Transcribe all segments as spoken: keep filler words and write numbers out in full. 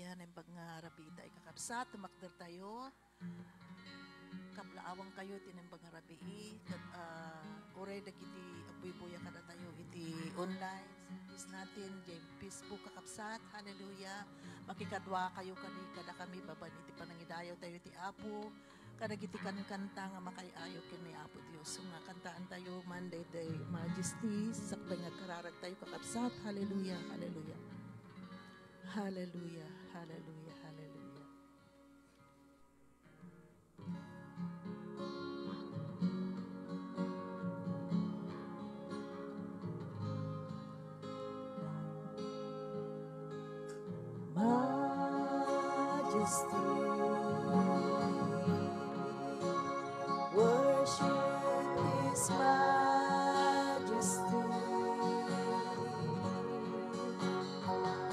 Naimbag nga rabii tayo, kakabsat, tumakder tayo. Kablaawang kayo ti naimbag nga rabii, ket, ah, uray dagiti agbuybuya kadatayo iti online service natin, diay Facebook, kakabsat, hallelujah. Makikadua kayo kadi, kadakami, babaen iti panangidayaw tayo iti Apo, kadagiti kankanta nga makaay-ayo ken ni Apo Dios. So nga, kantaan tayo man daydiay Majesty, sakbay nga agkararag tayo, kakabsat, hallelujah, hallelujah. Hallelujah, hallelujah, hallelujah. Majesty, worship His Majesty.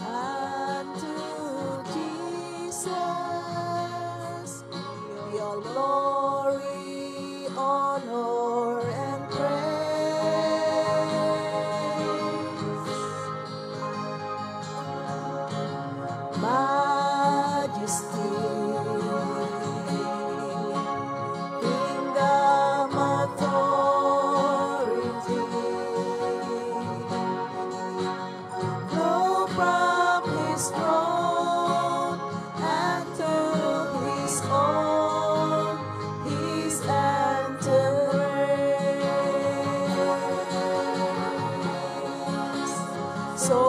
Unto Jesus be all glory, honor, and praise. Majesty, kingdom, authority, flow from His throne, and to His own His anthem raise. So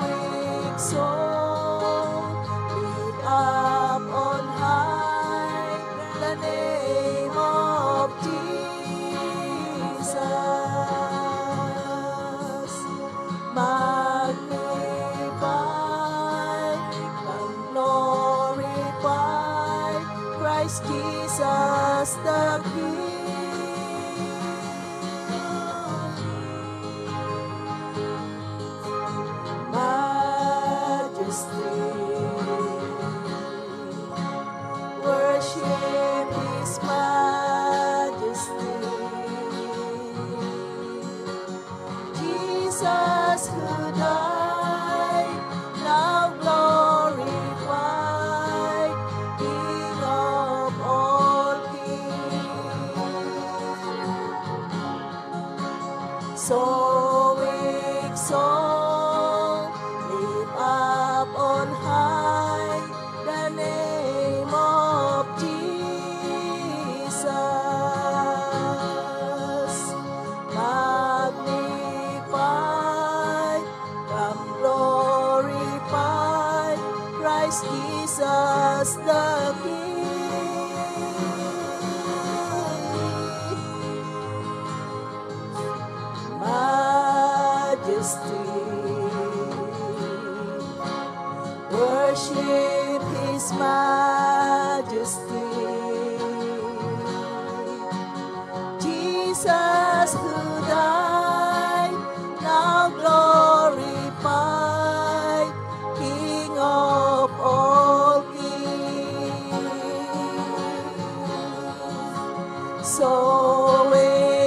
we exalt, lift up on high the name of Jesus. Magnify and glorify Christ Jesus the King. Majesty, worship His Majesty. Jesus who died, now glorified, King of all kings. So we exalt, lift up on high the name of Jesus. Magnify, come glorify Christ Jesus the King. Majesty, worship His Majesty. Jesus who died, now glorified, King of all kings. So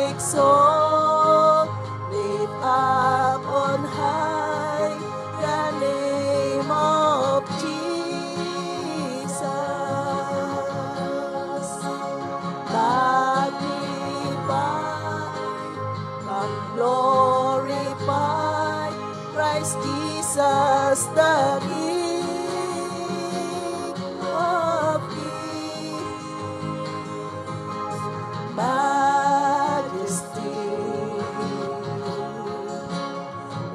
exalt, lift up on high the name of Jesus. Magnify, come glorify Christ Jesus the King of Kings. Majesty,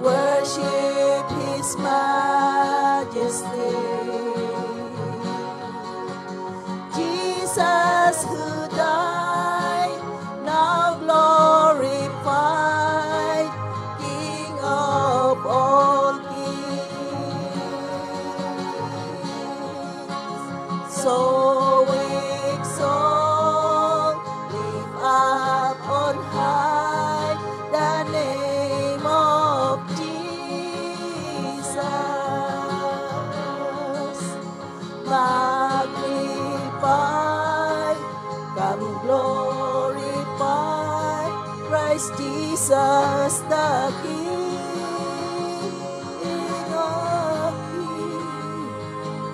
worship His Majesty. Jesus who died, now glorified, King of all kings. So we exalt, lift up on high the name of Jesus. Magnify, come glorify Christ Jesus the King of Kings.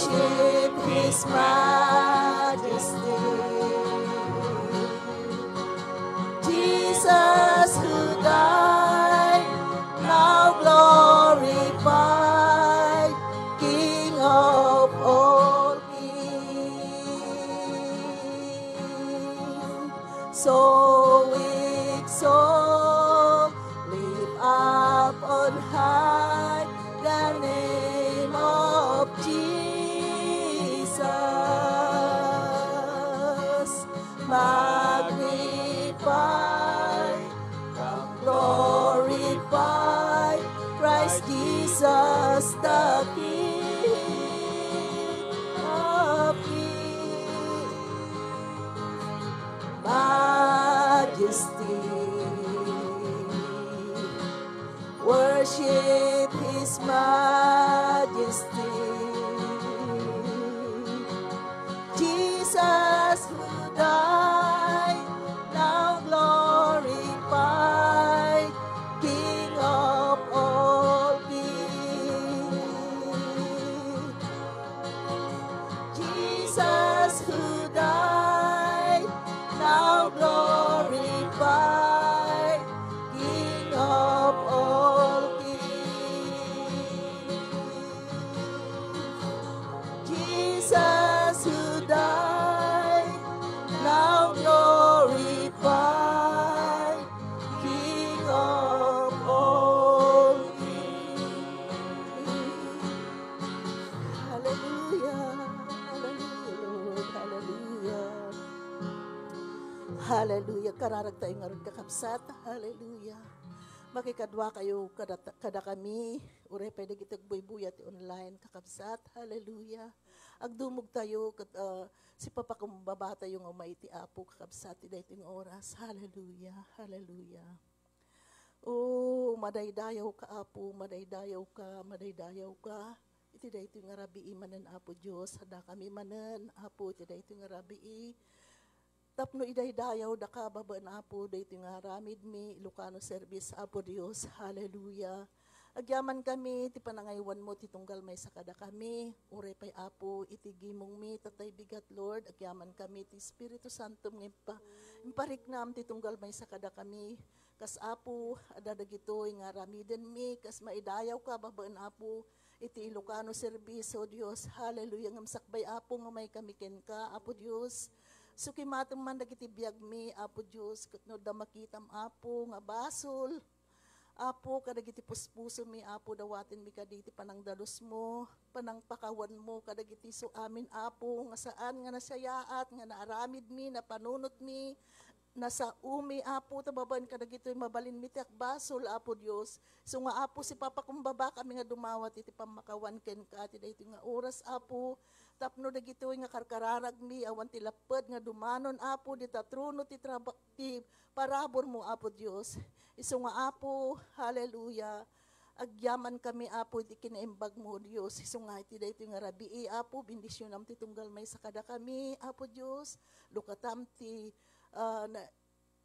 Worship His Majesty. Jesus who died, now glorified, King of all kings. So we exalt, lift up on high the name of Jesus. Magnify, glorify Christ Jesus, the King of kings. Majesty. Worship His Majesty. Jesus who died, now glorified, King of all kings. Jesus who died, now glorified, King of all kings. Jesus who died, now glorified, King of all kings. Hallelujah. Hallelujah, Lord. Hallelujah. Hallelujah. Kararag tayo ngarud, kakabsat. Hallelujah. Makikadua kayo kada, kada kami. Uray pay dagiti agbuybuya ti online, kakabsat. Hallelujah. Agdumog tayo, ket, ah, sipapakumbaba tayo nga umay ti Apo, kakabsat, ti daytoy nga oras. Hallelujah. Hallelujah. O, madaydayawka, Apo, madaydayawka, madaydayawka. Iti daytoy nga rabii manen, Apo Dios, adda kami manen, Apo, iti daytoy nga rabii. Tapno idaydayawdaka babaen, Apo, daytoy nga aramidmi, Ilocano service, Apo Dios. Hallelujah. Agyaman kami ti panangaywanmo ti tunggal maysa kadakami. Uray pay, Apo, iti gimongmi, tatay bigat, Lord. Agyaman kami ti Espiritu Santom nga impa-, impariknam ti tunggal maysa kadakami. Kas Apo, adda dagitoy nga aramidenmi, kas maidayawka babaen, Apo, iti Ilocano service, O Dios. Hallelujah. Ngem sakbay, Apo, nga umay kami kenka, Apo Dios. Sukimatem man dagiti biagmi, Apo Dios, ket no adda makitam, Apo, nga basol, Apo, kadagiti puspusomi, Apo, dawatenmi kadi ti panangdalosmo, panangpakawanmo kadagiti isu amin, Apo, nga saan nga nasayaat, nga naaramidmi, napanunotmi, nasaomi, Apo, ta babaen kadagitoy mabalinmi ti akbasol, Apo Dios. Isu nga, Apo, sipapakumbabakami nga dumawat iti pammakawan kenka ti daytoy nga oras, Apo, tapno dagitoy nga karkararagmi awan ti lapped nga dumanon, Apo, dita trono ti traba-, ti paraburmo, Apo Dios. Isu nga, Apo, hallelujah. Agyamankami, Apo, iti kinaimbagmo, Dios. Isu nga iti daytoy nga rabii, Apo, bendisionam ti tunggal maysa kadakami, Apo Dios. Lukatam ti, ah, na-,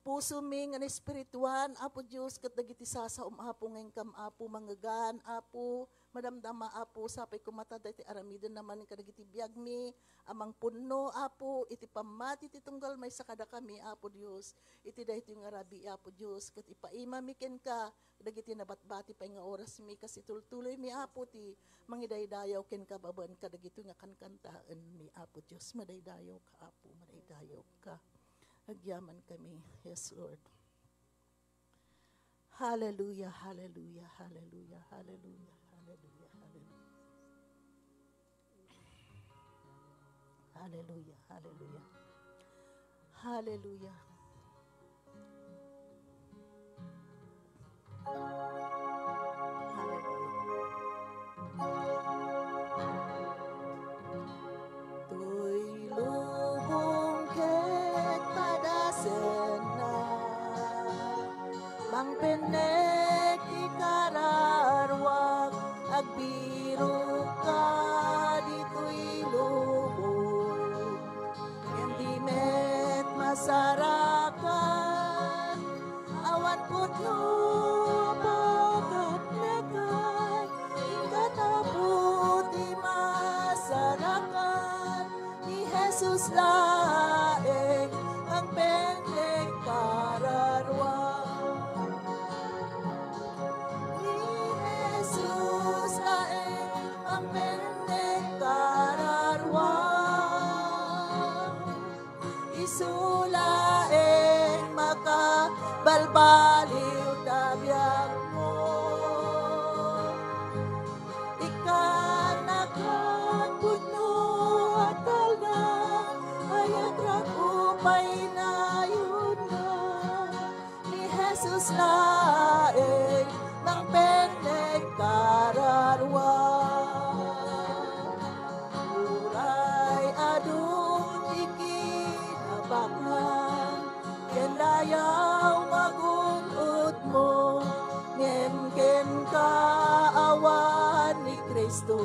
pusomi nga naespirituan, Apo Dios, ket dagiti sasaom, Apo, nga inkam, Apo, mangngegan, Apo, madamdama, Apo, sapay koma ta daytoy aramidenna manen kadagiti biagmi a mangpunno, Apo, iti pammati ti tunggal maysa kadakami, Apo Dios, iti daytoy nga rabii, Apo Dios, ket ipaimami kenka dagiti nabatbati pay nga orasmi, kas itultuloymi, Apo, ti mangidaydayaw kenka babaen kadagitoy nga kankantaenmi, Apo Dios. Madaydayawka, Apo, madaydayawka. Agyamankami. Yes, Lord. Hallelujah, hallelujah, hallelujah, hallelujah, hallelujah, hallelujah. Hallelujah, hallelujah. Hallelujah. Hallelujah. Toy lubong ket padasenna, mangpennek ti kararuak, agbirokka ditoy lubong. Ngem di met masarakan, awan pudno a laeng mangpengpeng kararua. Ni Jesus laeng mangpengpeng kararua. Isu laeng makabalbaliw ta biagmo. Ikana ket pudno a talna, ayat raku pay inayonna. Ni Jesus laeng mangpengpeng kararua. Uray adu ti kinabaknang ken dayaw nga gun-odmo, ngem kenka awan ni Cristo,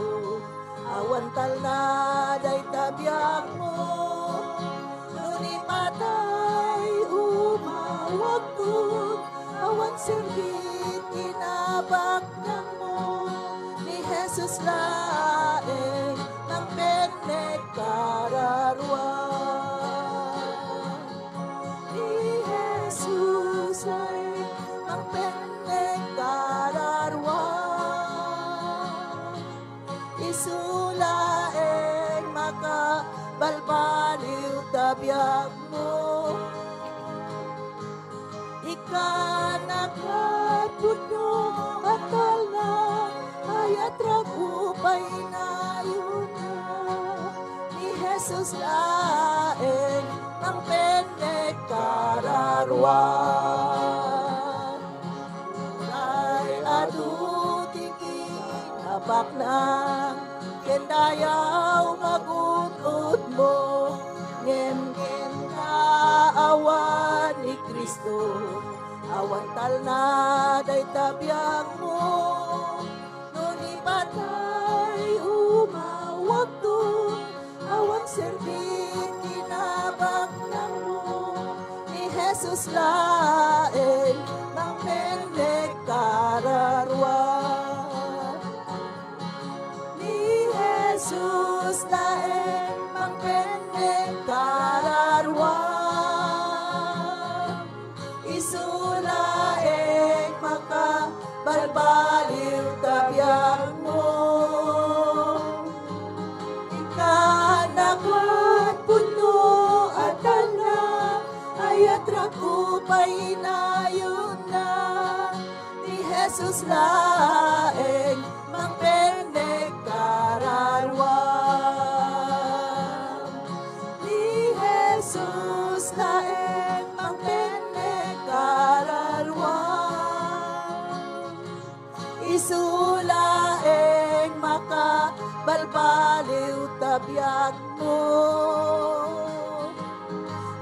awan talna dayta biagmo. No ni patay umawagto, awan serbit kinabaknangmo. Ni Jesus laeng mangpengpeng kararua. Ni Jesus laeng mangpengpeng kararua. Isu laeng makabalbaliw ta biagmo. Ikana ket pudno a talna, ayat raku pay inayonna. Ni Jesus laeng mangpengpeng kararua. Uray adu ti kinabaknang ken dayaw nga gun-odmo, ngem kenka awan ni Cristo, awan talna dayta biagmo. No ni patay umawagto, awan serbit kinabaknangmo. Ni Jesus laeng mangpengpeng kararua. Ni Jesus laeng mangpengpeng kararua. Isu laeng makabalbaliw ta biagmo. Ikana ket pudno a talna, ayat raku pay inayonna. Ni Jesus laeng mangpengpeng kararua. Ni Jesus laeng mangpengpeng kararua. Isu laeng makabalbaliw ta biagmo.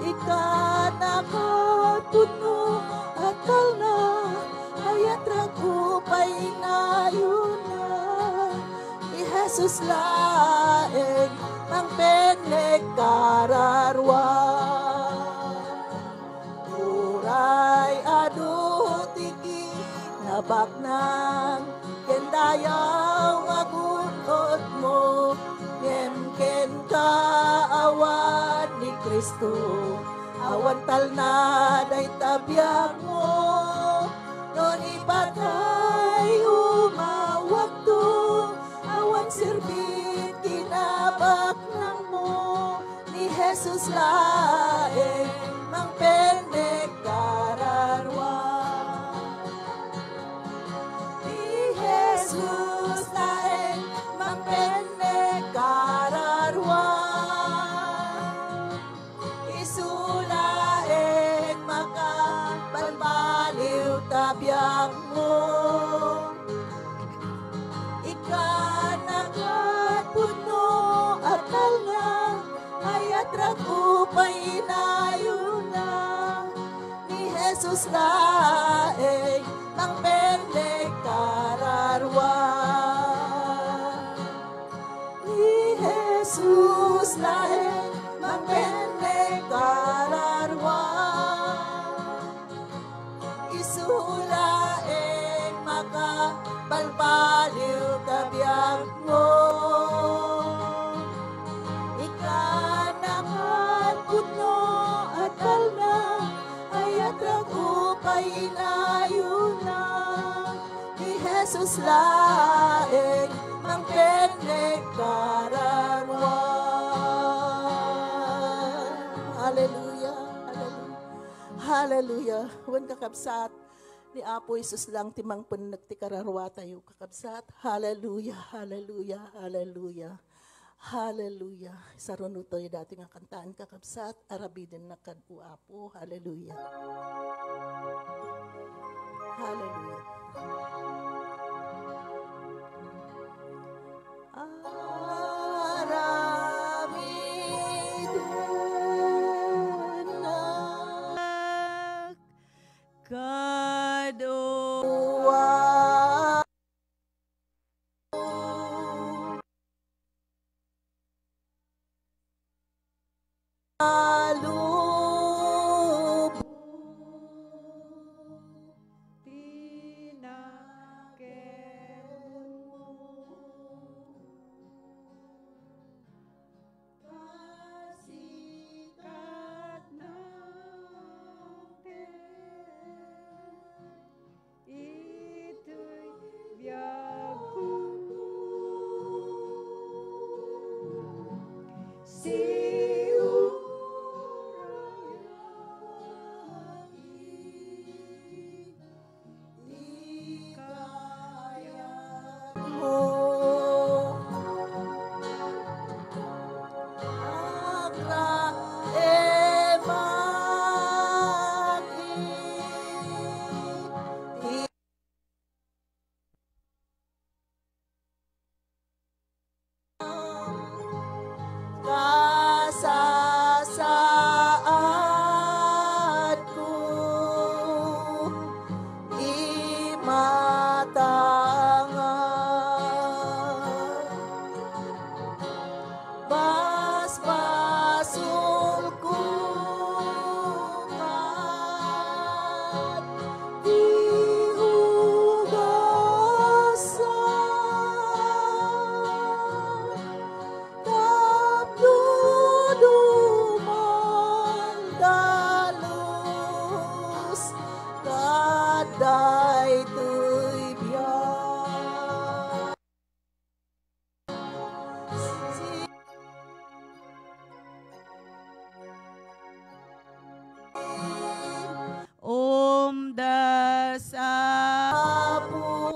Ikana ket pudno a talna, ayat raku pay inayonna. Ni Jesus laeng mangpengpeng kararua. Uray adu ti kinabaknang ken dayaw nga gun-odmo, ngem kenka awan ni Cristo, awan talna dayta biagmo. No ni patay umawagto, awan serbit kinabaknangmo. Ni Jesus laeng mangpengpeng kararua. Ni Jesus laeng mangpengpeng kararua. Isu laeng makabalbaliw ta biagmo. Ikana ket pudno a talna, ayat raku pay inayonna. Ni Jesus laeng mangpengpeng kararua. Ni Jesus laeng mangpengpeng kararua. Isu laeng makabalbaliw ta biagmo. Ikana nga laeng mangpenneg kararuam. Hallelujah, hallelujah. Hallelujah. Wen, kakabsat, ni Apo Jesus lang ti mangpenneg ti kararuatayo, kakabsat. Hallelujah, hallelujah, hallelujah. Hallelujah. Saruno tayo dati nga kantaan, kakabsat, arabiden na kad o Apo. Hallelujah. Hallelujah. Arabiden na kad o Alub. Tinakemun. Kasikat na ket itoy biagko. Siurayak. Kasasaadko, imatanga. Basbasolko kad ti ugasam. Tapno dumandalus kad daytoy biag. Umdas, Apo.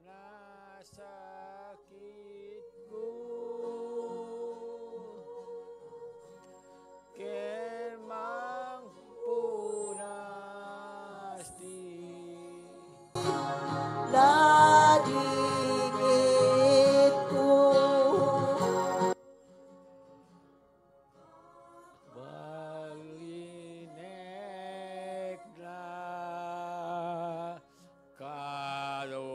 Nasakitko ken mangpunas ti ladingitko. Balinek la kano,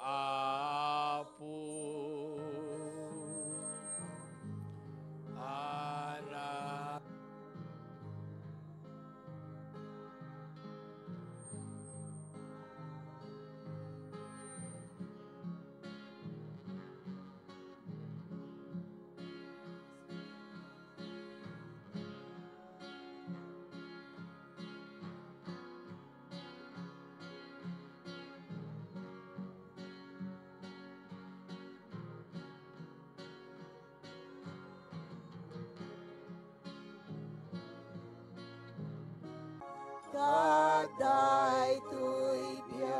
Apo, Anak. Kadaytoy biag,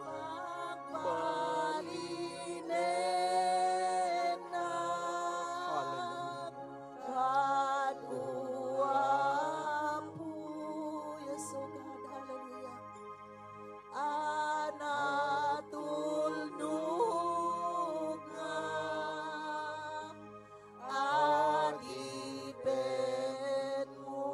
agbalinennak kad o Apo. Yes, O God. Hallelujah. A natulnog nga adipenmo.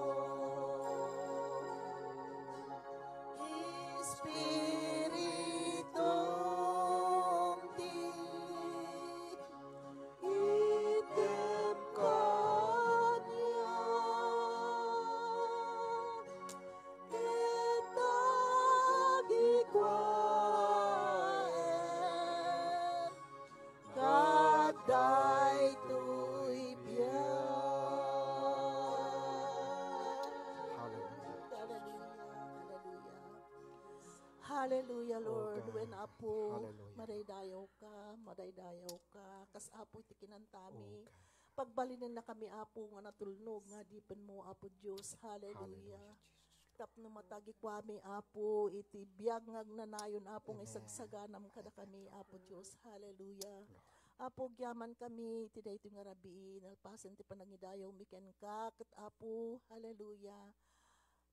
Hallelujah, Lord. God. Wen, Apo, Hallelujah. Madaydayaw ka, madaydayaw ka. Kas, Apo, iti kinantami. Oh, God. Pagbalinennakami, Apo, nga natulnog nga adipenmo, Apo Dios. Hallelujah. Hallelujah, Jesus. Tapno matagikuami, Apo, iti biag nga agnanayon, Apo, nga Amen. Isagsaganam kadakami, Apo Dios. Hallelujah. Lord. Apo, agyamankami iti daytoy nga rabii, nalpasen ti panangidayawmi kenka, ket, Apo, hallelujah.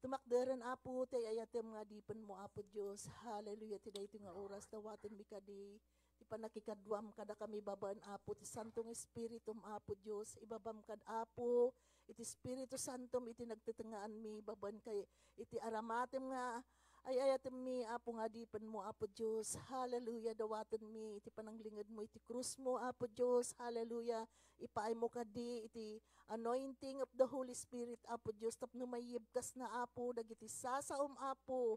Tumakderen, Apo, ti ay-ayatem nga adipenmo, Apo Dios. Hallelujah. Ti daytoy nga oras, dawatenmi kadi ti pannakikaduam kadakami babaen, Apo, ti Santo nga Espiritum, Apo Dios. Ibabam kad, Apo, iti Espiritu Santom iti nagtetengngaanmi babaen kay iti aramatem nga ay-ayatemmi, Apo, nga adipenmo, Apo Dios. Hallelujah. Dawatenmi iti pananglingedmo iti krusmo, Apo Dios. Hallelujah. Ipaaymo kadi iti anointing of the Holy Spirit, Apo Dios, tapno maiyebkasna, Apo, dagiti sasaom, Apo,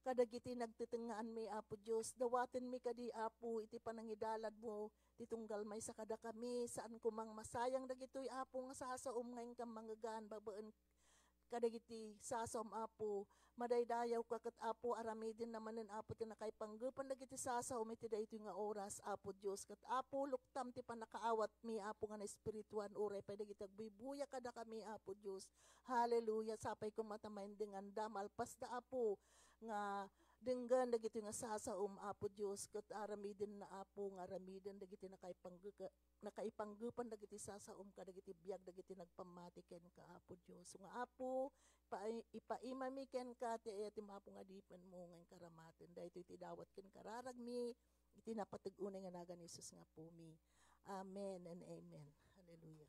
kadagiti nagtetengngaanmi, Apo Dios. Dawatenmi kadi, Apo, iti panangidaladmo ti tunggal maysa kadakami. Saan koma nga masayang dagitoy, Apo, nga sasaom nga inkam mangegan babaen kadagiti sasaom, Apo. Madaydayaw ka ket, Apo, aramiden na manen, Apo, ti nakaipanggepan dagiti sasaom iti daytoy nga oras, Apo Dios. Ket, Apo, luktam ti pannakaawatmi, Apo, nga naespirituan, uray pay dagiti agbuybuya kadakami, Apo Dios. Hallelujah. Sapay koma ta maindenganda, malpasda, Apo, nga denggen dagitoy nga sasaom, Apo Dios, ket aramiden na, Apo, nga aramiden dagiti nakaipangge-, nakaipanggepan dagiti sasaom kadagiti biag dagiti nagpammati kenka, Apo Dios. Nga, Apo, pa-, ipaimami kenka ti ayatem, Apo, nga adipenmo nga inkaramaten. Daytoy ti dawat ken kararagmi, iti napateg unay nga nagan Jesus nga Apomi. Amen and amen. Hallelujah.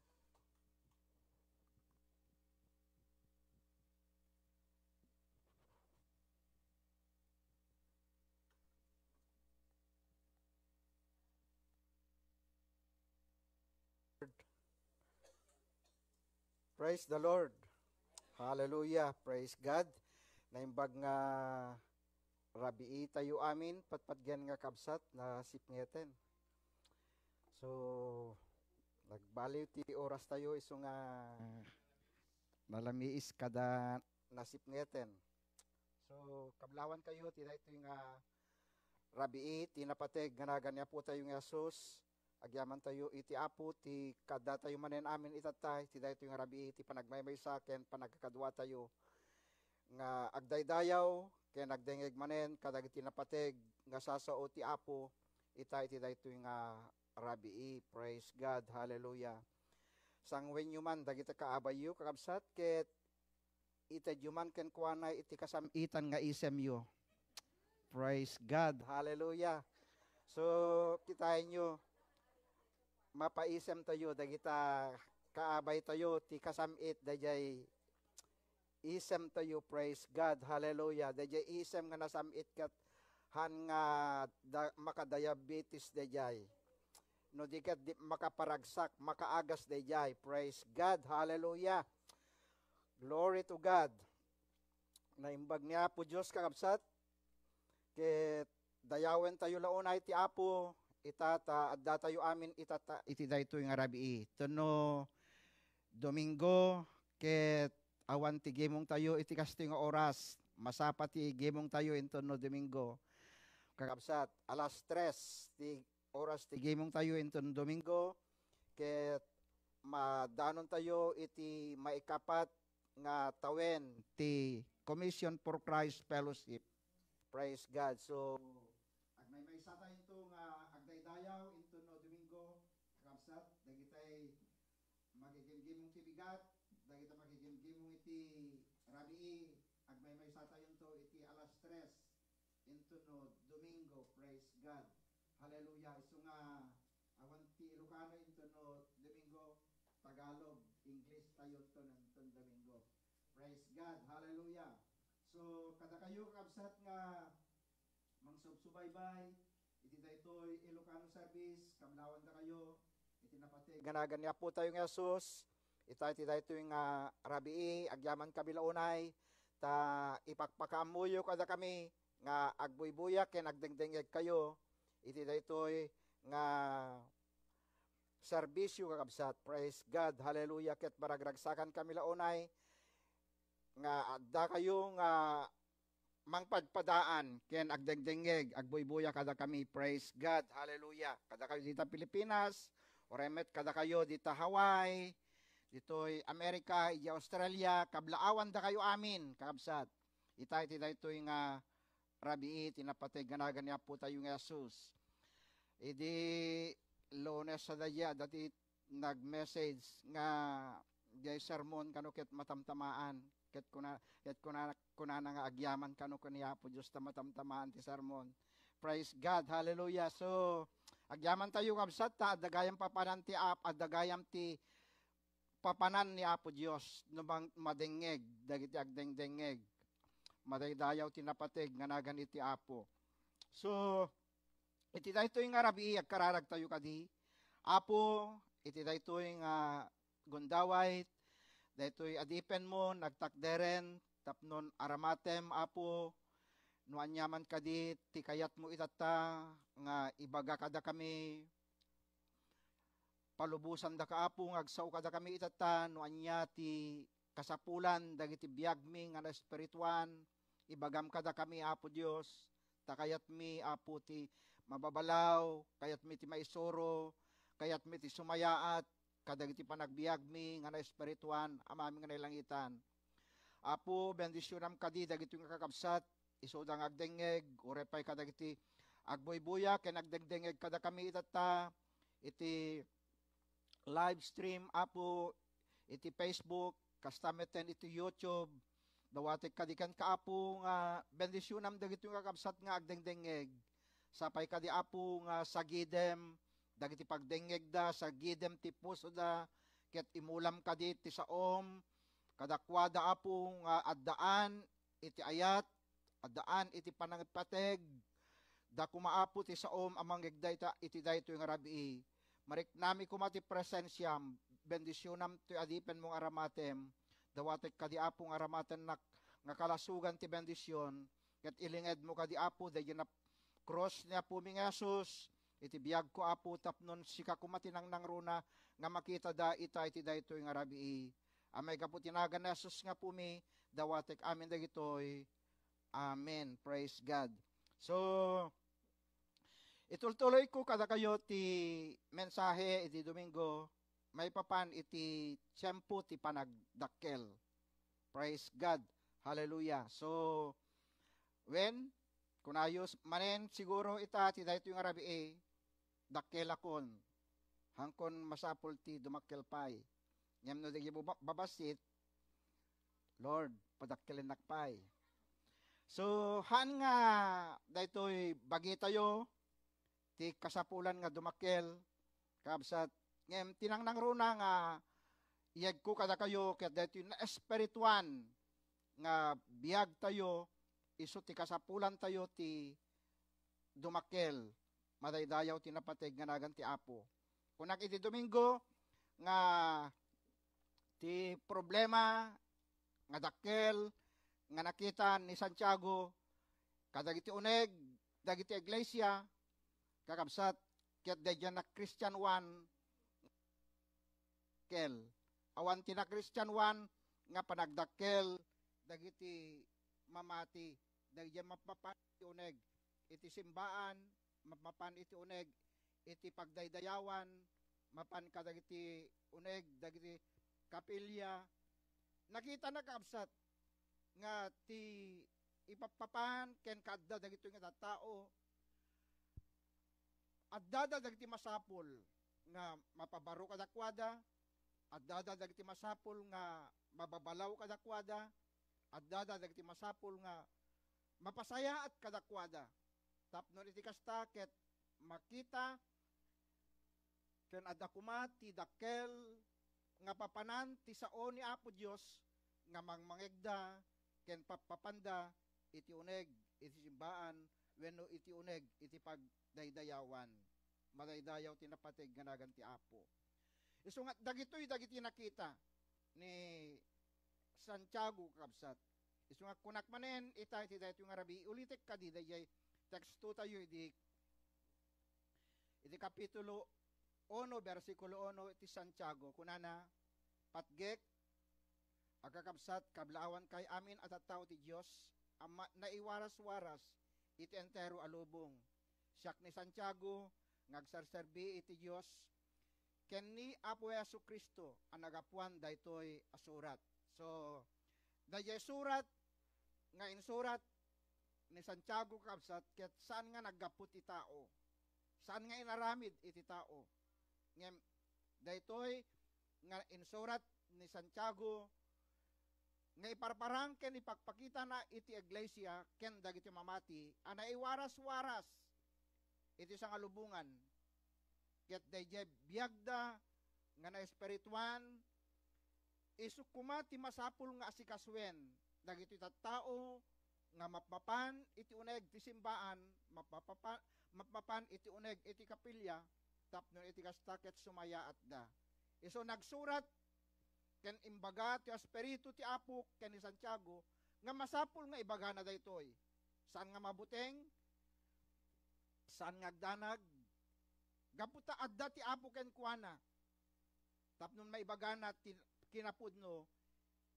Praise the Lord. Hallelujah. Praise God. Naimbag nga rabii tayo amin, patpatgen nga kabsat, nasipngeten. So, nagbaliw ti oras tayo, isu nga nalamiis kada nasipngeten. So, kablawan kayo ti daytoy nga rabii, ti napateg nga nagan ni Apo tayo nga Jesus. Agyaman tayo iti Apo, ti kada tayo manen amin itatta, ti daytoy nga rabii, ti panagmaymaysa ken panagkakadua tayo nga agdaydayaw ken agdengngeg manen kadagiti napateg nga sasao ti Apo ita iti daytoy nga rabii. Praise God. Hallelujah. Sangwenyo man dagiti kaabayyo, kakabsat, ket itedyo man kenkuana iti kasam-itan nga isemyo. Praise God. Hallelujah. So, kitaenyo, mapaisem tayo, dagita kaabay tayo, ti kasam-it, dayjay isem tayo. Praise God. Hallelujah. Dayjay isem nga nasam-it ket han nga da-, makadiabetes dayjay. No di ket di makaparagsak, makaagas dayjay. Praise God. Hallelujah. Glory to God. Naimbag ni Apo Dios, kakabsat. Ket dayawen tayo la unay ti Apo, ita ta adda tayo amin ita ta iti daytoy nga rabii. Ita no Domingo, ket awan ti gimong tayo iti kastoy nga oras. Masapa ti gimong tayo inton no Domingo. Kakabsat, alas tres ti oras ti gimong tayo inton Domingo, ket madanon tayo iti maikapat nga tawen ti Commission for Christ Fellowship. Praise God. So, agmaymaysa tayo into nga agdaydayaw into no Domingo, kakabsat, dagitay makigimgimong ti bigat, dagita makigimgimong iti rabii, agmaymaysa tayo into iti alas tres into no Domingo. Praise God. Hallelujah. Isu nga awan ti Ilocano into no Domingo, Tagalog, English tayo into, into Domingo. Praise God. Hallelujah. So, kadakayo, kakabsat, nga mangsubsubaybay iti daytoy Ilocano service, kablawandakayo iti napateg nga nagan ni Apo tayo nga Jesus. Ita iti daytoy nga rabii, agyaman kami la unay, ta ipakpakaammoyo kadakami nga agbuybuya ken agdengdengngeg kayo iti daytoy nga serbisyo, kakabsat. Praise God. Hallelujah. Ket maragragsakan kami la unay nga adda kayo nga mangpadpadaan ken agdengdengngeg, agbuybuya kadakami. Praise God. Hallelujah. Kadakayo dita Pilipinas, uray met kadakayo dita Hawaii, ditoy Amerika, idiay Australia, kablaawandakayo amin, kakabsat. Ita iti daytoy nga rabii ti napateg nga nagan ni Apo tayo nga Jesus. Idi Lunes a daydi, adda ti nag-message nga diay sermon kano ket matamtamaan. Ket kuna, ket kuna, kunana nga agyaman kano ken ni Apo Dios ta matamtamaan ti sermon. Praise God. Hallelujah. So, agyaman tayo, kabsat, ta adda gayam papanan ti Ap-, adda gayam ti papanan ni Apo Dios no mang-, madengngeg dagiti agdengdengngeg. Madaydayaw ti napateg nga nagan iti Apo. So, iti daytoy nga rabii, agkararagtayo kadi, Apo, iti daytoy nga gundaway, daytoy adipenmo, nagtakderen, tapnon aramatem, Apo, no aniaman kadi ti kayatmo itatta nga ibaga kadakami, palubosandaka, Apo, nga agsao kadakami itatta no ania ti kasapulan dagiti biagmi nga naespirituan. Ibagam kadakami, Apo Dios, ta kayatmi, Apo, ti mababalaw, kayatmi ti maisuro, kayatmi ti sumayaat kadagiti panagbiagmi nga naespirituan, Amami nga nailangitan. Apo, bendisionam kadi dagitoy nga kakabsat, isuda nga agdengngeg, uray pay kadagiti agbuybuya ken agdengdengngeg kadakami itatta iti live stream, Apo, iti Facebook, kasta metten iti YouTube. Dawatek kadi kenka, Apo, nga bendisionam dagitoy nga kakabsat nga agdengdengngeg. Sapay kadi, Apo, nga sagidem dagiti pagdengngegda, sagidem ti pusoda, ket imulam kadi ti saom kadakuada, Apo, nga addaan iti ayat, addaan iti panangipateg. Da koma, Apo, ti saom a mangngeg dayta iti daytoy nga rabii. Mariknami koma ti presensiam, bendisionam toy adipenmo nga aramatem. Dawatek kadi, Apo, nga aramatennak nga kalasogan ti bendision, ket ilingedmo kadi, Apo, daydiay nap-, krus ni Apomi nga Jesus, iti biagko, Apo, tapnon sika koma ti nangnangruna nga makitada ita iti daytoy nga rabii. A maigapu ti nagan ni Jesus nga Apomi, dawatek amin dagitoy. Amen. Praise God. So, itultuloyko kadakayo ti mensahe iti Domingo, maipapan iti tiempo ti panagdakkel. Praise God. Hallelujah. So, wen, kunayo s-, manen siguro ita ti daytoy nga rabii, dakkelakon, haankon masapul ti dumakkel pay. Ngem no dagiti baba-, babassit, Lord, padakkelennak pay. So, haan nga daytoy bagitayo ti kasapulan nga dumakkel, kabsat. Ngem ti nangnangruna nga iyegko kadakayo ket daytoy naespirituan nga biagtayo, isu ti kasapulantayo ti dumakkel, madaydayaw ti napateg nga nagan ti Apo. Kunak iti Domingo nga ti problema nga dakkel nga nakita ni Santiago kadagiti uneg dagiti iglesia, kakabsat, ket daydiay na Christian one, kel. Awan ti na Christian one nga panagdakkel dagiti mamati, dagiti mapmapan iti uneg iti simbaan, mapmapan iti uneg iti pagdaydayawan, mapan kadagiti uneg dagiti kapilya. Nakitana, kakabsat, nga ti ipappapan ken kaadda dagitoy nga tattao, addada dagiti masapul nga mapabaro kadakuada, addada dagiti masapul nga mababalaw kadakuada, addada dagiti masapul nga mapasayaat kadakuada. Tapno iti kasta ket makita ken adda koma ti dakkel nga papanan ti sao ni Apo Dios nga mangmangegda ken pappapanda iti uneg iti simbaan wenno iti uneg iti pagdaydayawan. Madaydayaw ti napateg nga nagan ti Apo. Isu nga dagitoy dagiti nakita ni Santiago, kakabsat. Isu nga kunak manen ita iti daytoy nga rabii, ulitek kadi daydiay teksto tayo idi, idi kapitulo uno, bersikulo uno iti Santiago. Kunana, patgek, agkakabsat, kablaawan kay amin a tattao ti Dios, a ma-, naiwaras-waras iti entero a lubong. Siak ni Santiago nga agserserbi iti Dios ken ni Apo Jesu-Cristo a nagapuan daytoy a surat. So, daydiay surat nga insurat ni Santiago, kabsat, ket saan nga naggapu ti tao. Saan nga inaramid iti tao. Ngem daytoy nga insurat ni Santiago nga iparparang ken ipakpakitana iti iglesia ken dagiti mamati a naiwaras-waras iti sangalubongan. Ket daydiay biagda nga naespirituan, isu koma ti masapul nga asikasuen dagiti tattao nga mapmapan iti uneg ti simbaan, mapmapapa-, mapmapan iti uneg iti kapilya, tapno iti kasta ket sumayaatda. Isu nagsurat ken imbaga ti Espiritu ti Apo ken ni Santiago nga masapul nga ibagana daytoy. Saan nga mabuteng, saan nga agdanag, gapu ta adda ti Apo kenkuana. Tapno maibagana ti kinapudno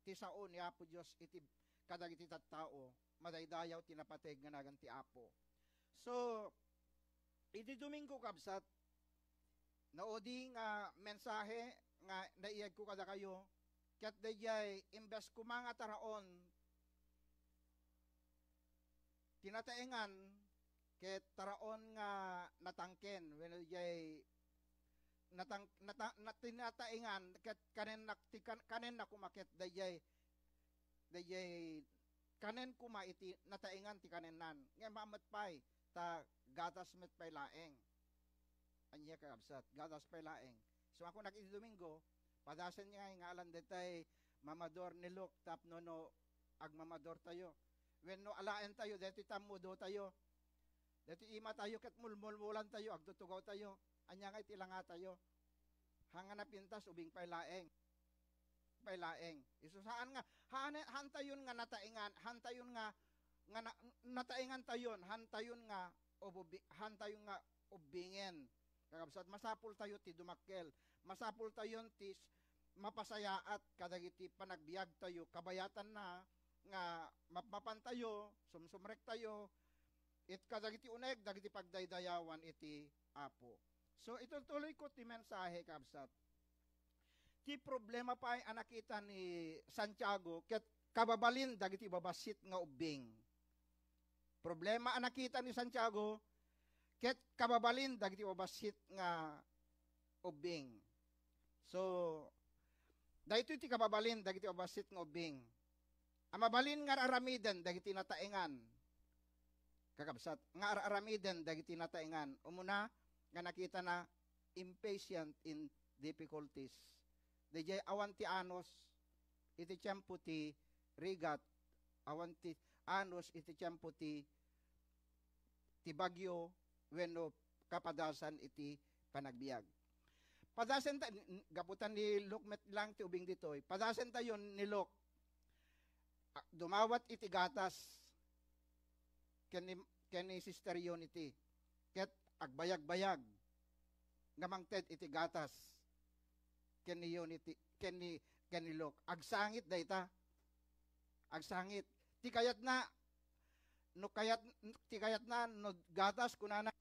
ti sao ni Apo Dios iti kadagiti tattao, madaydayaw ti napateg nga nagan ti Apo. So, idi Domingo, kabsat, naudi nga mensahe nga naiyegko kadakayo, ket daydiay imbes koma nga taraon ti nataengan ket taraon nga natangken wenno diay natang-, nata-, na-, ti nataengan ket kanennak ti kan-, kanenna koma ket daydiay, daydiay kanen koma iti nataengan ti kanennan. Ngem haan met pay ta gatas met pay laeng. Ania, kakabsat, gatas pay laeng. So, ako nag-, iti Domingo, padasen nga, nga alan detay mamador ni Luke tapno no agmamador tayo. Wenno alaen tayo, deti tammudo tayo. Deti ima tayo, ket mulmulmulan tayo, agtutugaw tayo. Ania nga iti langa tayo? Haan nga napintas, ubing pay laeng. Pay laeng. Isu saan nga, haan, haan tayon nga nataengan, haan tayon nga, nga na-, nataengan tayon, haan tayon nga ububi-, haan tayon nga ubbingen. Kakabsat, masapul tayo ti dumakkel. Masapul tayon ti s-, mapasayaat kadagiti panagbiag tayo. Kabayatanna nga mapmapan tayo, sumsumrek tayo, it kadagiti uneg dagiti pagdaydayawan iti Apo. So, itultuloy ko ti mensahe, kabsat. Ti problema pay a nakita ni Santiago ket kababalin dagiti babassit nga ubbing. Problema a nakita ni Santiago ket kababalin dagiti babassit nga ubbing. So, daytoy ti kababalin dagiti babassit nga ubbing a mabalin nga ar-aramiden dagiti nataengan. Kakabsat, nga ar-aramiden dagiti nataengan. Umuna nga nakitana, impatient in difficulties. Daydiay awan ti anus iti tiempo ti rigat, awan ti anus iti tiempo ti, ti bagyo wenno kapadasan iti panagbiag. Padasen ta, n-, n-, gapu ta ni Luke met lang ti ubing ditoy. Padasen tayon ni Luke. A, dumawat iti gatas ken ni, ken ni Sister Unity. Ket agbayagbayag nga mangted iti gatas ken ni Unity, ken ni, ken ni Luke. Agsangit dayta. Agsangit. Ti kayatna, no kayat-, ti kayatna, no gatas, kunana,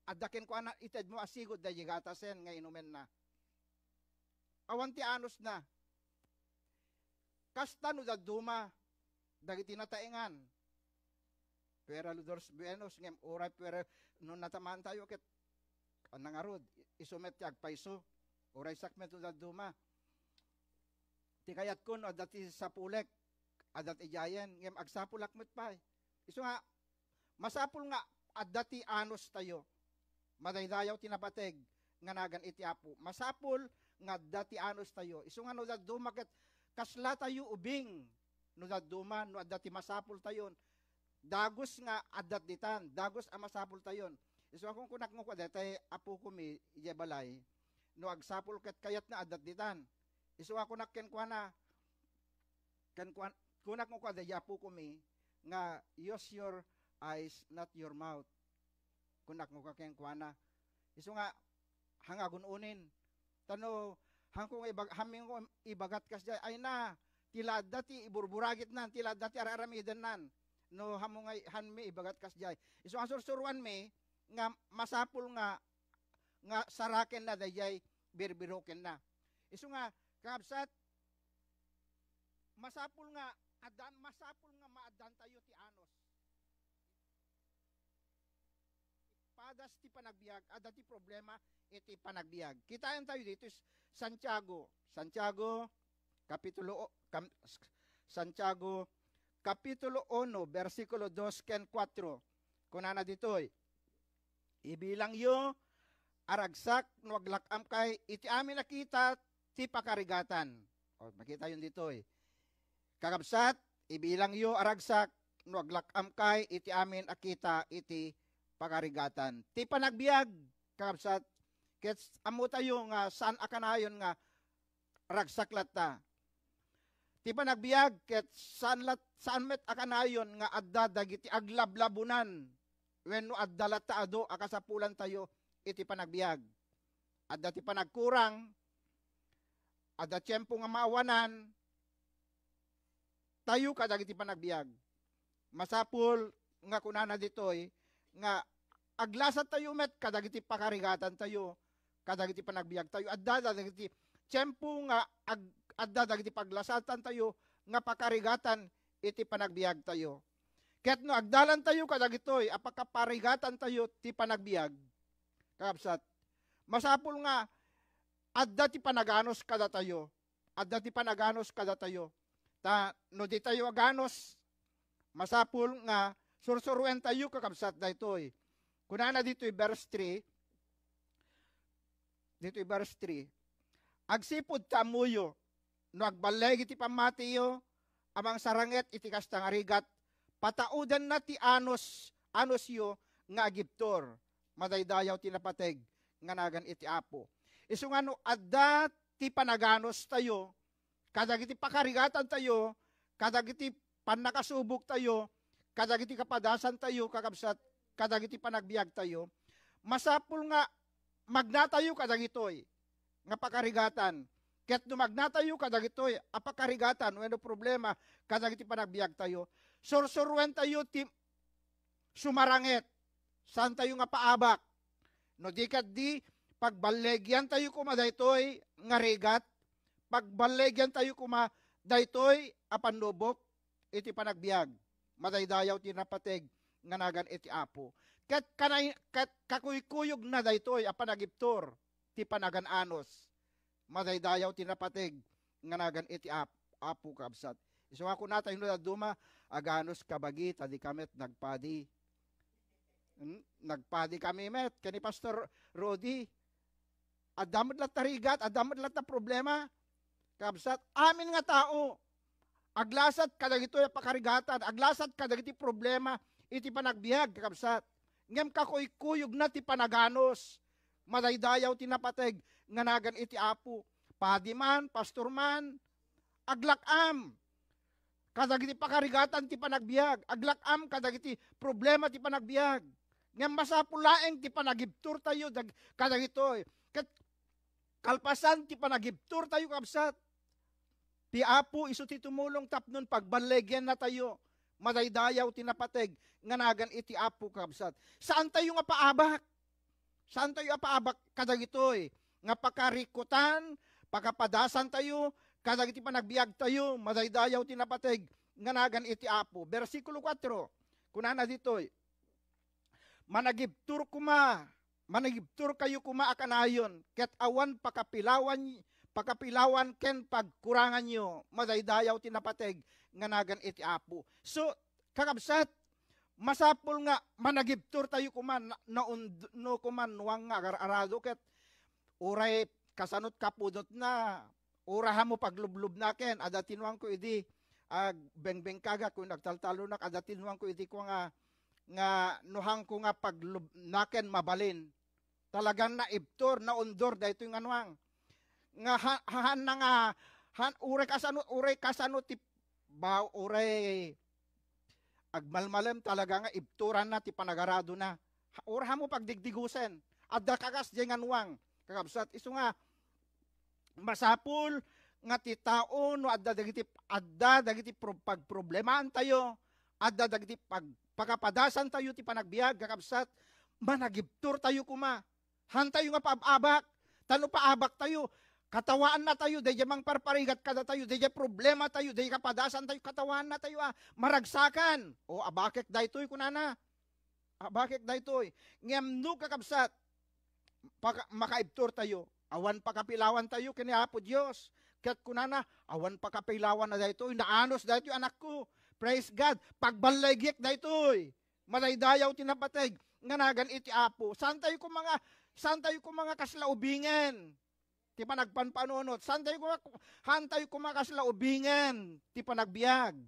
adda kenkuana, itedmo a sigud daydi gatasen nga inumenna. Awan ti anusna. Kasta no dadduma dagiti nataengan. Puera los dos buenos, ngem uray puera no natamaan tayo ket nangarud, isu met ti agpayso. Uray sakmet no dadduma. Ti kayatko no adda ti sapulek, adda ti idiayen, ngem agsapulak met pay. Isu nga, masapul nga adda ti anus tayo. Madaydayaw ti napateg nga nagan iti Apo. Masapul nga adda ti anus tayo. Isu nga no dadduma ket kasla tayo ubing no dadduma, no adda ti masapul tayon. Dagus nga adda ditan, dagus a masapul tayon. Isu a kunkunak nga kua, detay apokomi idiay balay, no agsapul ket kayatna adda ditan. Isu a kunak kenkuana, Ken kuan-, kunak nga kua daydi apokomi nga, "Use your eyes, not your mouth." Kunak nga kua kenkuana. Isu nga, haan nga agun-unin. Ta no, haanko nga ibag-, haanmi nga ibagat kasdiay, ay na, ti la adda ti iburburagitnan, ti la adda ti ar-aramidennan. no, hammo nga, hanmi ibagat kasdiay. Isu nga sursuruanmi nga masapul nga, nga sarakenna daydiay birbirokenna. Isu nga, kakabsat, masapul nga addan, masapul nga maaddantayo ti anus. Padas ti panagbiag, adda ti problema iti panagbiag. Kitaentayo ditoy Santiago. Santiago, kapitulo o-, kam-, Santiago, kapitulo uno, bersikulo dos ken kuatro. Kunana ditoy, "Ibilangyo a ragsak no aglak-amkay iti amin a kita ti pakarigatan." O, makitayon ditoy. Kakabsat, ibilangyo a ragsak no aglak-amkay iti amin a kita iti pakarigatan. Ti panagbiag, kakabsat, ket ammotayo nga saan a kanayon nga ragsak latta. Ti panagbiag ket saan lat-, saan met a kanayon nga adda dagiti aglablabonan wenno adda latta adu a kasapulantayo iti panagbiag. Adda ti panagkurang, adda tiempo nga maawanan tayo kadagiti panagbiag. Masapul nga kunana ditoy nga aglasattayo met kadagiti pakarigatantayo, kadagiti panagbiagtayo. Adda dagiti tiempo nga ag-, adda dagiti paglasatantayo nga pakarigatan iti panagbiagtayo. Ket no agdalantayo kadagitoy a pakaparigatantayo ti panagbiag, kakabsat, masapul nga adda ti panaganus kadatayo. Adda ti panaganus kadatayo. Ta no ditayo aganus, masapul nga sursuruentayo, kakabsat, daytoy. Kunana ditoy verse three, ditoy verse three, "Agsipud ta ammoyo, no agballigi ti pammatiyo a mangsaranget iti kasta nga rigat, pataudenna ti anus, anusyo nga agibtur, madaydayaw ti napateg nga nagan iti Apo." Isu nga no adda ti panaganustayo, kadagiti pakarigatantayo, kadagiti pannakasuboktayo, kadagiti kapadasantayo, kakabsat, kadagiti panagbiagtayo, masapul nga magnatayo kadagitoy nga pakarigatan. Ket no magnatayo kadagitoy a pakarigatan wenno problema kadagiti panagbiagtayo, sursuruentayo ti sumaranget. Saantayo nga paabak. No di ket di, pagballegiantayo koma daytoy nga rigat, pagballegiantayo koma daytoy a pannubok iti panagbiag. Madaydayaw ti napateg nga nagan iti Apo. Ket kanay-, ket kakuykuyogna daytoy a panagibtur ti panagan-anus. Madaydayaw ti napateg nga nagan iti Ap-, Apo, kabsat. Isu nga kunatayo no dadduma, aganus kabagi, ta dika met nagpadi. Hmm? Nagpadi kami met, ken ni Pastor Rudy. Adda met latta rigat, adda met latta problema. Kabsat, amin nga tao, aglasat kadagitoy a pakarigatan, aglasat kadagiti problema iti panagbiag, kakabsat. Ngem kakuykuyogna ti panaganus. Madaydayaw ti napateg nga nagan iti Apo. Padi man, pastor man, aglak-am kadagiti pakarigatan ti panagbiag, aglak-am kadagiti problema ti panagbiag. Ngem masapul laeng ti panagibturtayo dag-, kadagitoy. Ket kalpasan ti panagibturtayo, kabsat, ti Apo isu ti tumulong tapno pagballegiannatayo. Madaydayaw ti napateg nga nagan iti Apo, kabsat. Saantayo nga paabak. Saantayo a paabak kadagitoy nga pakarikutan, pakapadasantayo kadagiti panagbiagtayo. Madaydayaw ti napateg nga nagan iti Apo. Bersikulo kuatro, kunana ditoy, "Managibtur koma, managibturkayo koma a kanayon, ket awan pakapilawan, pakapilawan ken pagkuranganyo. Madaydayaw ti napateg nga nagan iti Apo." So, kakabsat, masapul nga managibturtayo koma, na, naun-, no koma nuang nga agar-arado ket uray kasanot kapudotna, uray hammo paglublubnaken, adda ti nuangko idi, agbengbengkagak wenno agtaltalonak, adda ti nuangko idi kua nga, nga nuangko nga paglubnaken mabalin. Talagang naibtur, naundor daytoy nga nuang. Nga ha-, haanna nga, han-, uray kasano, uray kasano ti ba-, uray agmalmalem talaga nga ibturanna ti panagaradona. Ha-, uray hammo pagdigdigusen. Adda kakasdiay nga nuang, kakabsat. Isu nga, masapul nga ti tao no adda dagiti, adda dagiti pro-, pagproblemaantayo, adda dagiti pag-, pakapadasantayo ti panagbiag, kakabsat, managibturtayo koma. Hantayo nga paab-abak. Ta no paabaktayo, katawaannatayo, daydiay mangparparigat kadatayo, daydiay problematayo, daydiay kapadasantayo, katawaannatayo a maragsakan. O, abakek daytoy, kunana. Abakek daytoy. Ngem no, kakabsat, paka-, makaibturtayo, awan pakapilawantayo ken ni Apo Dios. Ket kunana, awan pakapilawanna daytoy, naanus daytoy anakko. Praise God. Pagballigek daytoy. Madaydayaw ti napateg nga nagan iti Apo. Saantayo koma nga, saantayo koma nga kasla ubingen ti panagpanpanunot. Saantayo koma, hantayo koma kasla ubingen ti panagbiag.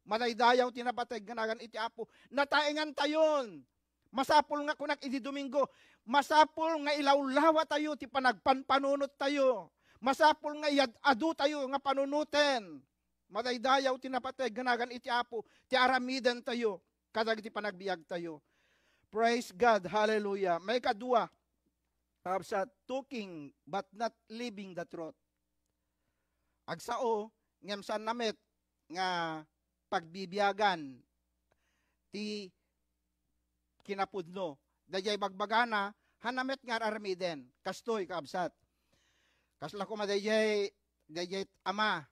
Madaydayaw ti napateg nga nagan iti Apo. Nataengantayon. Masapul nga kunak idi Domingo, masapul nga ilawlawatayo ti panagpanpanunottayo. Masapul nga iyad-adutayo nga panunoten. Madaydayaw ti napateg nga nagan iti Apo, ti aramidentayo kadagiti panagbiagtayo. Praise God. Hallelujah. Maikadua, kabsat, talking but not living the truth. Agsao, ngem saanna met nga pagbibiagan ti kinapudno. Daydiay bagbagana, hanna met nga ar-aramiden. Kastoy, kabsat. Kasla koma daydiay, daydiay ama,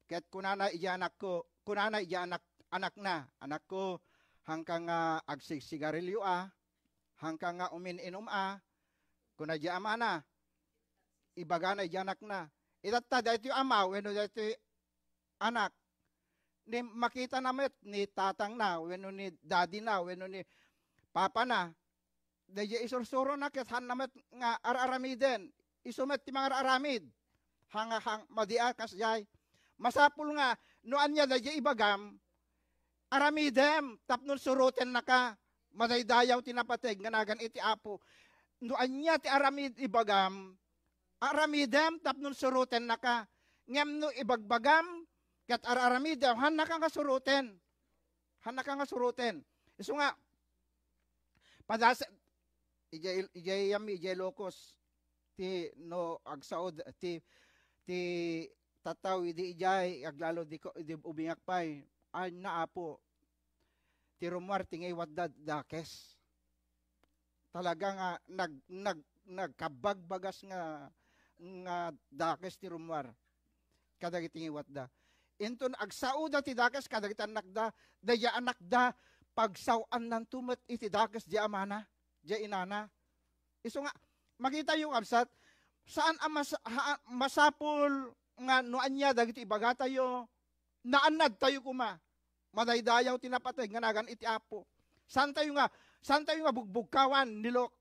ket kunana idiay anakko, kunana idiay anak, anakna, "Anakko, hanka nga agsigsigarilio a, hanka nga umin-inum a," kuna idiay amana, ibagana idiay anakna. Itatta, daytoy ama wenno daytoy anak, ni makitana met ni tatangna, wenno ni daddy na, wenno ni papa na, daydiay isursurona ket hanna met nga ar-aramiden. Isu met ti mangar-aramid. Hanga-, hang-, madi a kasdiay. Masapul nga no ania daydiay ibagam, aramidem tapno surotennaka. Madaydayaw ti napateg nga nagan iti Apo. No ania ti aramid ibagam, aramidem tapno surotennaka. Ngem no ibagbagam ket ar-aramidem, hannaka nga suroten. Hannaka nga suroten. Isu nga, padas-, ijay, ijay yami, ijay lokos. Ti, no, agsaod, ti, ti tattao idi ijay, aglalo di ko, idi ubingak pay. Ay, na, Apo, ti rummuar ti ngiwatda dakes. Talaga nga nag-, nag-, nagkabagbagas nga, nga dakes ti rummuar kadagiti ngiwatda. Inton agsaoda ti dakes kadagiti annakda, daydiay annakda, pagsaoannanto met iti dakes diay amana, diay inana. Isu nga, makitayo, kabsat, saan a mas-, ha-, masapul nga no ania dagiti ibagatayo, naannadtayo koma. Madaydayaw ti napateg nga nagan iti Apo. Saantayo nga, saantayo nga bugbugkawan ni Lok.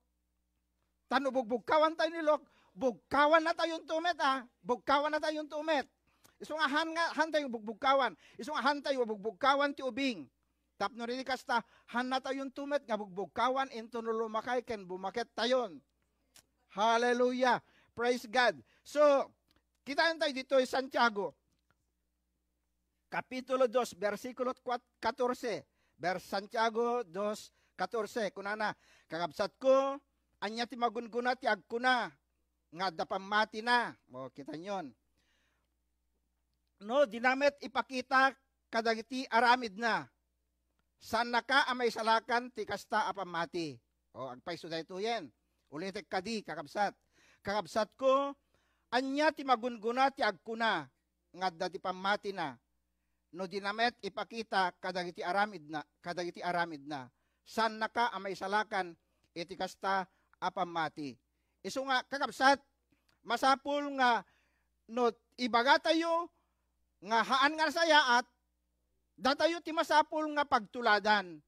Ta no bugbugkawantayo ni Lok, bugkawannatayonto met, a. Bugkawannatayonto met. Isu nga han nga, hantayo bugbugkawan. Isu nga hantayo bugbugkawan ti ubing. Tapno idi kasta, hannatayonto met nga bugbugkawan inton no lumakay ken bumakettayon. Hallelujah. Praise God. So, kitaentayo ditoy Santiago. Kapitulo dos, bersikulo kuat-, katorse. Ber-, Santiago dos, katorse. Kunana, "Kakabsatko, ania ti magungguna ti agkuna nga adda pammatina?" O, kitaenyon. "No, dina met ipakita kadagiti aramidna, saannaka a maisalakan ti kasta a pammati." O, agpayso daytoyen. Ulitek kadi, kakabsat. "Kakabsatko, ania ti magungguna ti agkuna nga adda ti pammatina, no dina met ipakita kadagiti aramidna, kadagiti aramidna? Saannaka a maisalakan iti kasta a pammati." Isu nga, kakabsat, masapul nga no ibagatayo nga haan nga nasayaat, datayo ti masapul nga pagtuladan.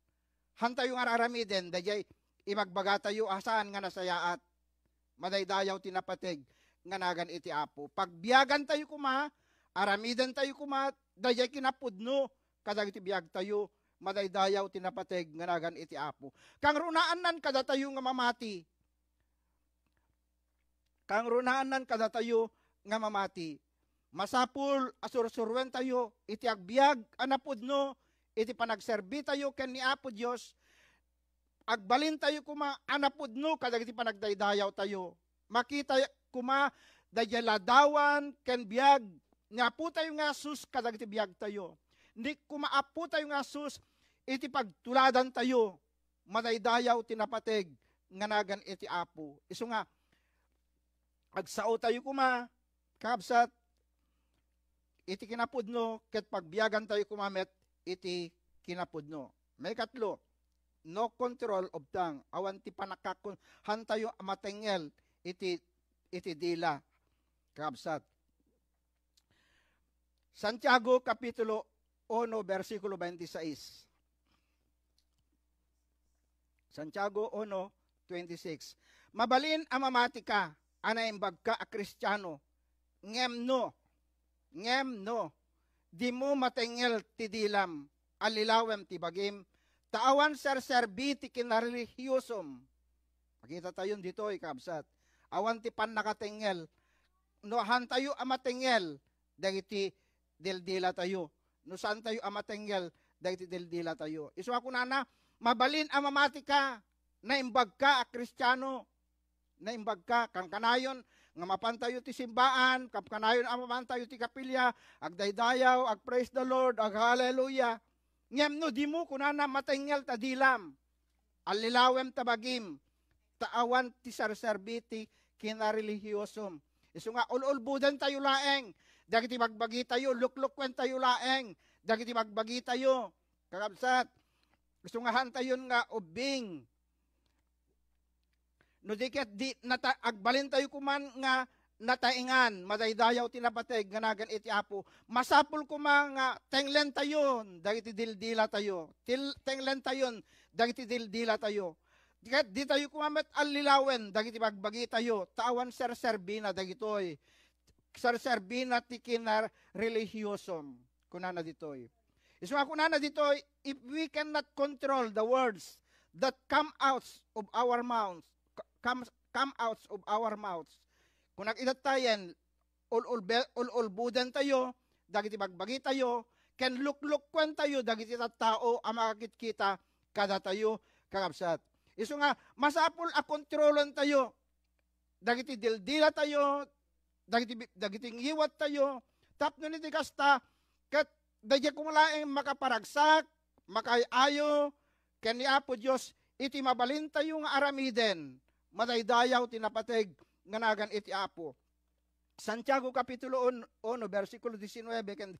Hantayo nga ar-aramiden, daydiay ibagbagatayo a saan nga nasayaat. Madaydayaw ti napateg nga nagan iti Apo. Pagbiagantayo koma, aramidentayo koma, daydiay kinapudno kadagiti biagtayo, madaydayaw ti napateg nga nagan iti Apo. Kangrunaannan kadatayo nga mamati. Kangrunaannan kadatayo nga mamati. Masapul a sursuruentayo iti agbiag a napudno iti panagserbitayo ken ni Apo Dios. Agbalintayo koma a napudno kadagiti panagdaydayawtayo. Makita koma daydiay ladawan ken biag ni Apotayo nga Jesus kadagiti biagtayo. Ni koma Apotayo nga Jesus, iti pagtuladantayo, madaydayaw ti napateg nga nagan iti Apo. Isu nga, agsaotayo koma, kakabsat, iti kinapudno, ket pagbiagantayo koma met iti kinapudno. Maikatlo, no control of tongue. Awan ti panakakon-, hantayo a matengngel iti, iti dila, kakabsat. Santiago Kapitulo uno, bersikulo twenty-six. Santiago uno twenty-six. Mabalin a mamati ka a naimbag ka a Kristiano, ngem no, ngem no, dimo matengngel ti dilam, allilawem ti bagim, ta awan serserbi ti kinarelihiosom. Makita tayon ditoy, kabsat. Awan ti pannakatengngel. No hantayo a matengngel dagiti dildilatayo. No saantayo a matengngel dagiti dildilatayo. Isu a kunana, mabalin a mamati ka, naimbag ka a Kristiano, naimbag ka, kankanayon nga mapantayo ti simbaan, kankanayon a mapantayo ti kapilya, agdaydayaw, ag-praise the Lord, ag-hallelujah. Ngem no dimo kunana, matengngel ta dilam, allilawem ta bagim, ta awan ti serserbi ti kinarelihiosom. Isu nga, ul-ulbodentayo laeng dagiti bagbagitayo, luklukuentayo laeng dagiti bagbagitayo. Kakabsat, isu nga hantayon nga ubbing. No di ket di, nata-, agbalintayo koman nga nataengan, madaydayaw ti napateg nga nagan iti Apo. Masapul koma nga tenglentayon dagiti dildilatayo. Til-, tenglentayon dagiti dildilatayo. Ket ditayo koma met allilawen dagiti bagbagitayo, ta awan serserbina dagitoy. Serserbina ti kinarelihiosom. Kunana ditoy. Isu nga kunana ditoy, if we cannot control the words that come out of our mouths, come, come out of our mouths. Kunak itattayen, ul-ulbe-, ul-ulbodentayo dagiti bagbagitayo, ken luklukkuentayo dagiti tattao a makakitkita kadatayo, kakabsat. Isu nga, masapul a kontrolentayo dagiti dildilatayo, dagiti bi-, dagiti ngiwattayo, tapno iti kasta, ket daydiay koma laeng makaparagsak, makaay-ayo ken ni Apo Dios iti mabalintayo nga aramiden, madaydayaw ti napateg nga nagan iti Apo. Santiago Kapitulo un-, uno, bersikulo diecinueve ken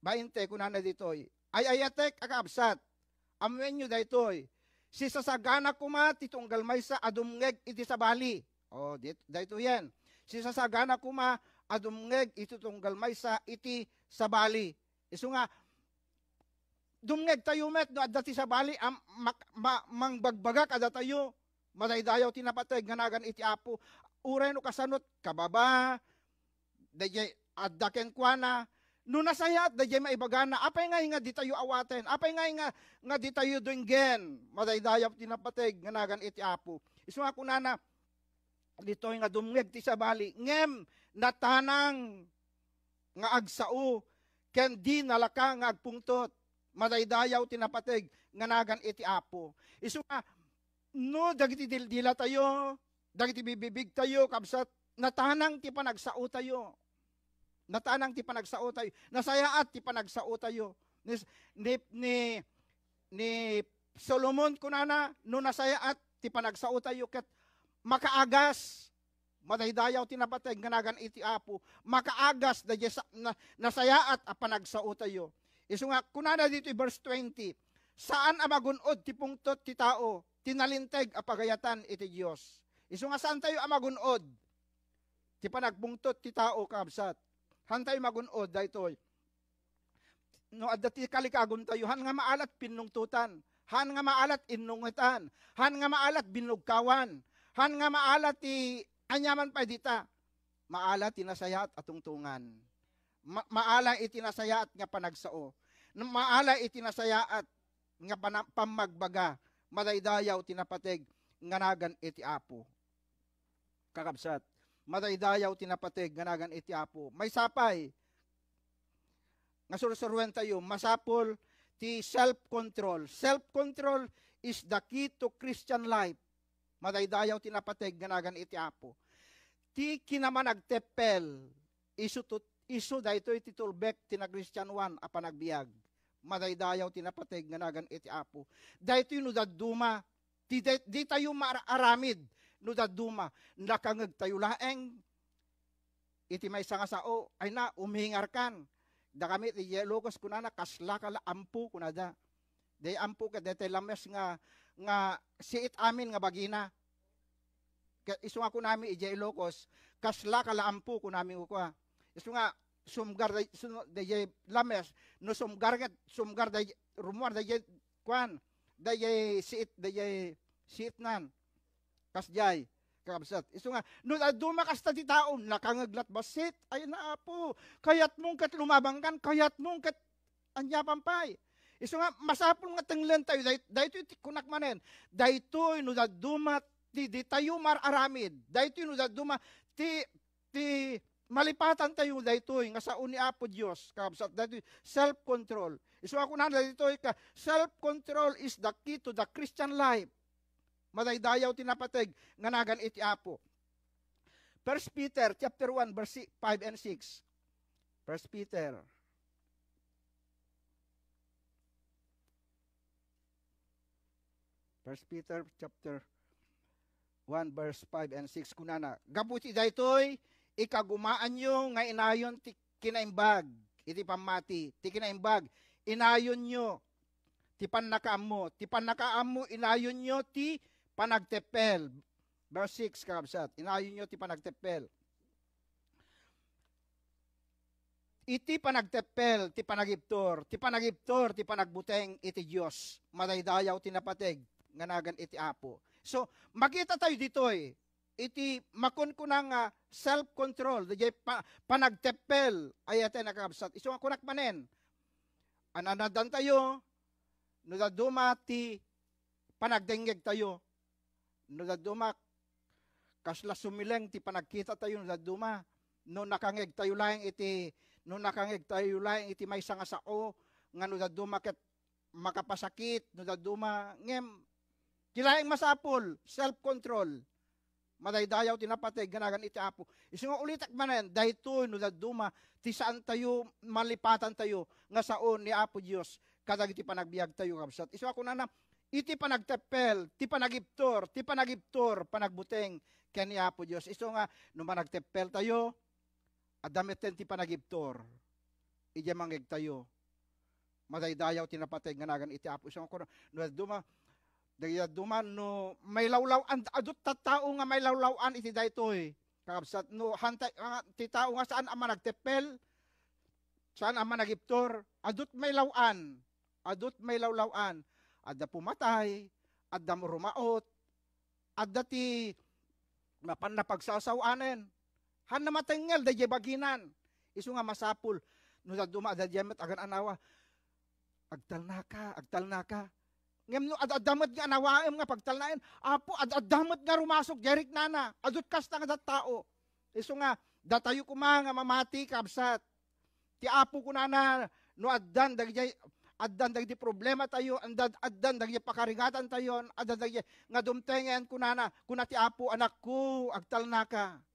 bainte, kunana ditoy, ay-ayatek a kaabsat, ammoenyo daytoy, sisasagana koma ti tunggal maysa a dumngeg iti sabali. O, dit-, daytoyen, sisasagana koma a dumngeg iti tunggal maysa iti sabali. Isu nga, dumngegtayo met no adda ti sabali a mak-, ma-, mangbagbaga kadatayo, madaydayaw ti napateg nga nagan iti Apo. Uray no kasano, kababa, daydiay adda kenkuana, no nasayaat daydiay maibagana, apay ngay nga ditayo awaten? Apay ngay nga, nga ditayo denggen? Madaydayaw ti napateg nga nagan iti Apo. Isu nga kunana, ditoy nga dumngeg ti sabali, ngem natanang nga agsao, ken di nalaka nga agpungtot. Madaydayaw ti napateg nga nagan iti Apo. Isu nga, no dagiti dildilatayo, dagiti bibibigtayo, kabsat, natanang ti panagsaotayo. Natanang ti panagsaotayo. Nasayaat ti panagsaotayo. Ni, ni, ni, ni Solomon kunana, no nasayaat ti panagsaotayo ket makaagas, madaydayaw ti napateg nga nagan iti Apo, makaagas daydiay sa-, na-, nasayaat a panagsaotayo. Isu nga, kunana ditoy verse twenty, saan a magun-od ti pungtot ti tao, ti nalinteg a pagayatan iti Dios. Isu nga, saantayo a magun-od ti panagpungtot ti tao, kabsat. Hantayo magun-od daytoy. No adda ti kalikagontayo, han nga maalat pinnungtotan, han nga maalat innungetan, han nga maalat binugkawan, han nga maalat ti aniaman pay dita, maala ti nasayaat a tungtungan. Ma-, maala iti nasayaat nga panagsao. Maala iti nasayaat nga pana-, pammagbaga. Madaydayaw ti napateg nga nagan iti Apo. Kakabsat, madaydayaw ti napateg nga nagan iti Apo. Maysa pay nga sursuruentayo, masapul ti self-control. Self-control is the key to Christian life. Madaydayaw ti napateg nga nagan iti Apo. Ti kinamanagteppel, isu to-, isu daytoy ti tulbek ti nagristianoan a panagbiag. madaydayaw ti napateg nga nagan iti Apo. Daytoy no dadduma, ti day-, ditayo maaramid no dadduma, nakangegtayo laeng iti maysa nga sao, ay na, umingarkan. Dakami iti Ilocos, kunana, "Kaslaka la ampo," kunada. Day ampo ket daytay lames nga, nga siit amin nga bagina. Ket isu nga kunami idiay Ilocos, "Kaslaka la ampo," kunami kua. Isu nga sumgar day-, su-, daydiay lames, no sumgar ket, sumgar day-, rummuar daydiay kuan, daydiay siit, daydiay siitnan. Kasdiay, kakabsat. Isu nga, no dadduma kasta ti tao, nakangeg lat bassit, ay na, Apo, kayatmon ket lumabangkan, kayatmon ket ania pay. Isu nga, masapul nga tenglentayo, day-, daytoy ti kunak manen, daytoy no dadduma ti ditayo mar-aramid, daytoy no dadduma ti, ti malipatantayo daytoy nga sao ni Apo Dios, kakabsat, daytoy self-control. Isu nga kunana daytoy ka, "Self-control is the key to the Christian life." Madaydayaw ti napateg nga nagan iti Apo. First Peter chapter one, verse si-, five and six. First Peter. First Peter chapter one, verse five and six, kunana, "Gapu iti daytoy, ikagumaanyo nga inayon ti kinaimbag iti pammati, ti kinaimbag, inayonyo ti pannakaammo, ti pannakaammo, inayonyo ti panagteppel." Verse six, kakabsat, "Inayonyo ti panagteppel." Iti panagteppel, ti panagibtur, ti panagibtur, ti panagbuteng iti Dios. Madaydayaw ti napateg nga nagan iti Apo. So, makita tayo ditoy, iti makunkuna nga self-control, daydiay pa-, panagteppel, ay atay nakakabsat. Isu nga kunak manen, an-anadan tayo, no dadduma ti panagdengngeg tayo, no dadduma, kasla sumileng ti panagkita tayo, no dadduma, no nakangeg tayo laeng iti, no nakangeg tayo laeng iti maysa nga sao, nga no dadduma ket makapasakit, no dadduma, ngem, ti laeng masapul, self-control. Madaydayaw ti napateg nga nagan iti Apo. Isu nga ulitek manen, daytoy no dadduma ti saan tayo, malipatan tayo nga sao ni Apo Dios kadagiti panagbiag tayo, kabsat. Isu a kunana, iti panagteppel, ti panagibtur, ti panagibtur, panagbuteng ken ni Apo Dios. Isu nga no managteppel tayo, adda metten ti panagibtur idiay mangngeg tayo. Madaydayaw ti napateg nga nagan iti Apo. Isu nga kunana, no dadduma, dagiti dadduma, no mailawlaw-an, adut tattao nga mailawlaw-an iti daytoy. Kakabsat, no hantay, ah, ti tao nga saan a managteppel, saan a managibtur, adut mailawlaw-an, adut mailawlaw-an, adda pumatay, adda rumaot, adda ti mapan napagsasaw-anen. Haan a matengngel daydiay baginan. Isu nga masapul no dadduma a daydiay met agan-anawa, "Agtalnaka, agtalnaka." Ngem no ad-adda met nga anawaem nga pagtalnaen, "Apo, ad-adda met nga rumasok diay riknana." Adut kasta nga tattao. Isu nga, datayo koma nga mamati, kabsat. Ti Apo kunana, no addan dagiti, addan dagiti problema tayo, addan, addan dagiti pakarigatan tayo, addan dagiti nga dumtengen, kunana, kuna ti Apo, "Anakko, agtalnaka."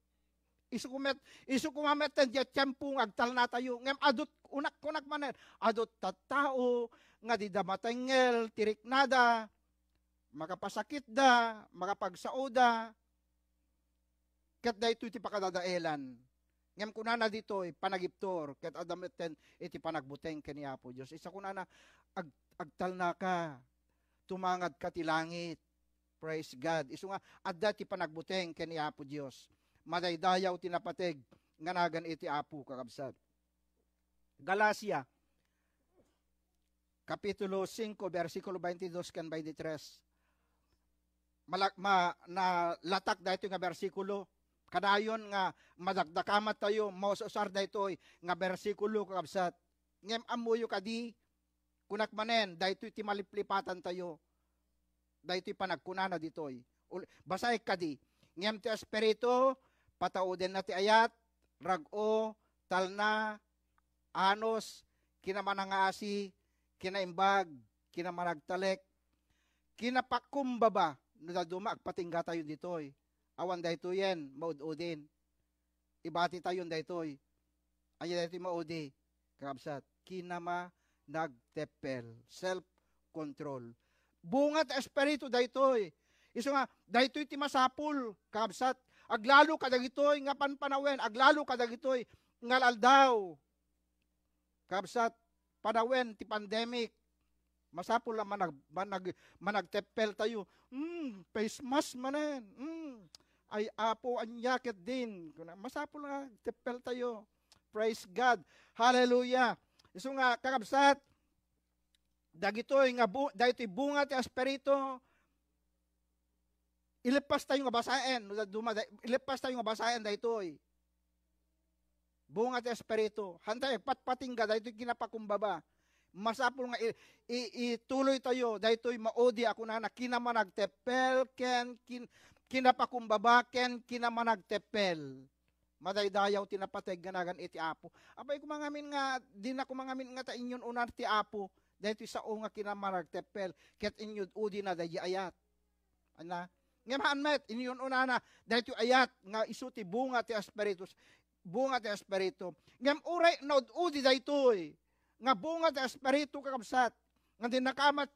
Isu kumet, isu koma met ti tiempo nga agtalna tayo. Ngem adut, unak, kunak manen, adut tattao nga dida matengngel ti riknada, makapasakitda, makapagsaoda, ket daytoy ti pakadadaelan. Ngem kunana ditoy, panagibtur, ket adda metten iti panagbuteng ken ni Apo Dios. Isu kunana, "Ag-, agtalnaka, tumangadka ti langit." Praise God. Isu nga, adda ti panagbuteng ken ni Apo Dios. Madaydayaw ti napateg nga nagan iti Apo, kakabsat. Galacia, Kapitulo singko, bersikulo twenty-dos ken twenty-tres. Mala-, ma-, nalatak daytoy nga bersikulo. Kanayon nga madakdakamat tayo, maus-usar daytoy nga bersikulo, kakabsat. Ngem ammoyo kadi, kunak manen, daytoy ti maliplipatan tayo. Daytoy panagkunana ditoy. Ul-, basaek kadi. Ngem ti Espiritu, pataudenna ti ayat, rag-o, talna, anus, kinamanangaasi, kinaimbag, kinamanagtalek, kinapakumbaba, no dadduma agpatingga tayo ditoy. Awan daytoyen, maud-uden. Ibati tayon daytoy. Ania daytoy maudi, kakabsat? Kinama-, nagteppel. Self-control. Bunga ti Espiritu daytoy. Isu nga, daytoy ti masapul, kabsat. Aglalo kadagitoy nga panpanawen, aglalo kadagitoy nga aldaw. Kabsat, panawen ti pandemic. Masapul a manag-, manag-, managteppel tayo. Hmm, face mask manen. Hmm, ay, Apo, ania ketdin. Kuna, masapul nga agteppel tayo. Praise God. Hallelujah. Isu nga, kakabsat, dagitoy nga bu-, daytoy bunga ti Espiritu, ilepas tayo nga basaen, no, duma-, ilepas tayo nga basaen daytoy. Bunga ti Espiritu. Hantay, patpatingga, daytoy kinapakumbaba. Masapul nga i-, i-, ituloy tayo, daytoy maudi a kunana, kinamanagteppel, ken kin-, kinapakumbaba, ken kinamanagteppel. Madaydayaw ti napateg nga nagan iti Apo. Apay, kumangamin nga, di na kumangamin nga ta inyon unar ti Apo. Daytoy sao nga kinamanagteppel, ket inyod udi na daydi ayat. Ana? Ngem haan met, inyun-unana, daytoy ayat nga isu ti bunga ti Espiritu, bunga ti Espiritu. Ngem uray naud-udi daytoy nga bunga ti Espiritu, kakabsat, nga dinnakamat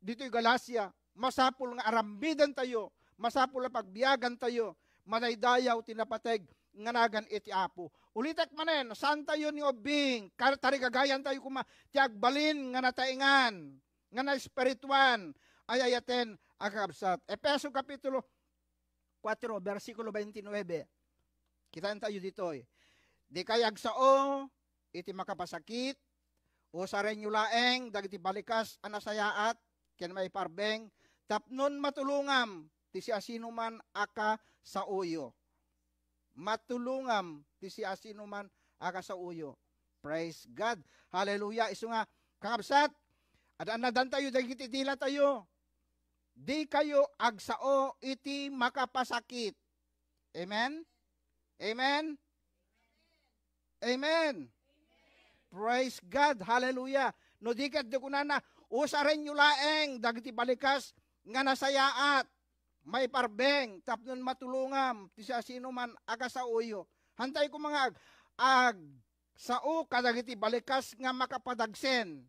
ditoy Galacia, masapul nga aramiden tayo, masapul nga pagbiagan tayo, madaydayaw ti napateg nga nagan iti Apo. Ulitek manen, saan tayo ni ubbing, kar-, tarigagayan tayo kuma, ti agbalin nga nataengan. nga naespirituan, ay-ayaten a kakabsat. Efeso Kapitulo kuatro, bersikulo twenty-nine. Kitaen tayo ditoy. Dikay agsao iti makapasakit, usarenyo laeng dagiti balikas a nasayaat ken maiparbeng tapno matulongam ti siasinoman a kasaoyo. Matulongam ti siasinoman a kasaoyo. Praise God. Hallelujah. Isu nga, kakabsat, ad-annadan tayo dagiti dila tayo. Dikayo agsao iti makapasakit. Amen? Amen? Amen. Praise God. Hallelujah. No di ket di kunana, usarenyo laeng dagiti balikas nga nasayaat. Maiparbeng tapno matulongam ti siasinoman a kasaoyo. Hantay koma nga ag-, agsao kadagiti balikas nga makapadagsen.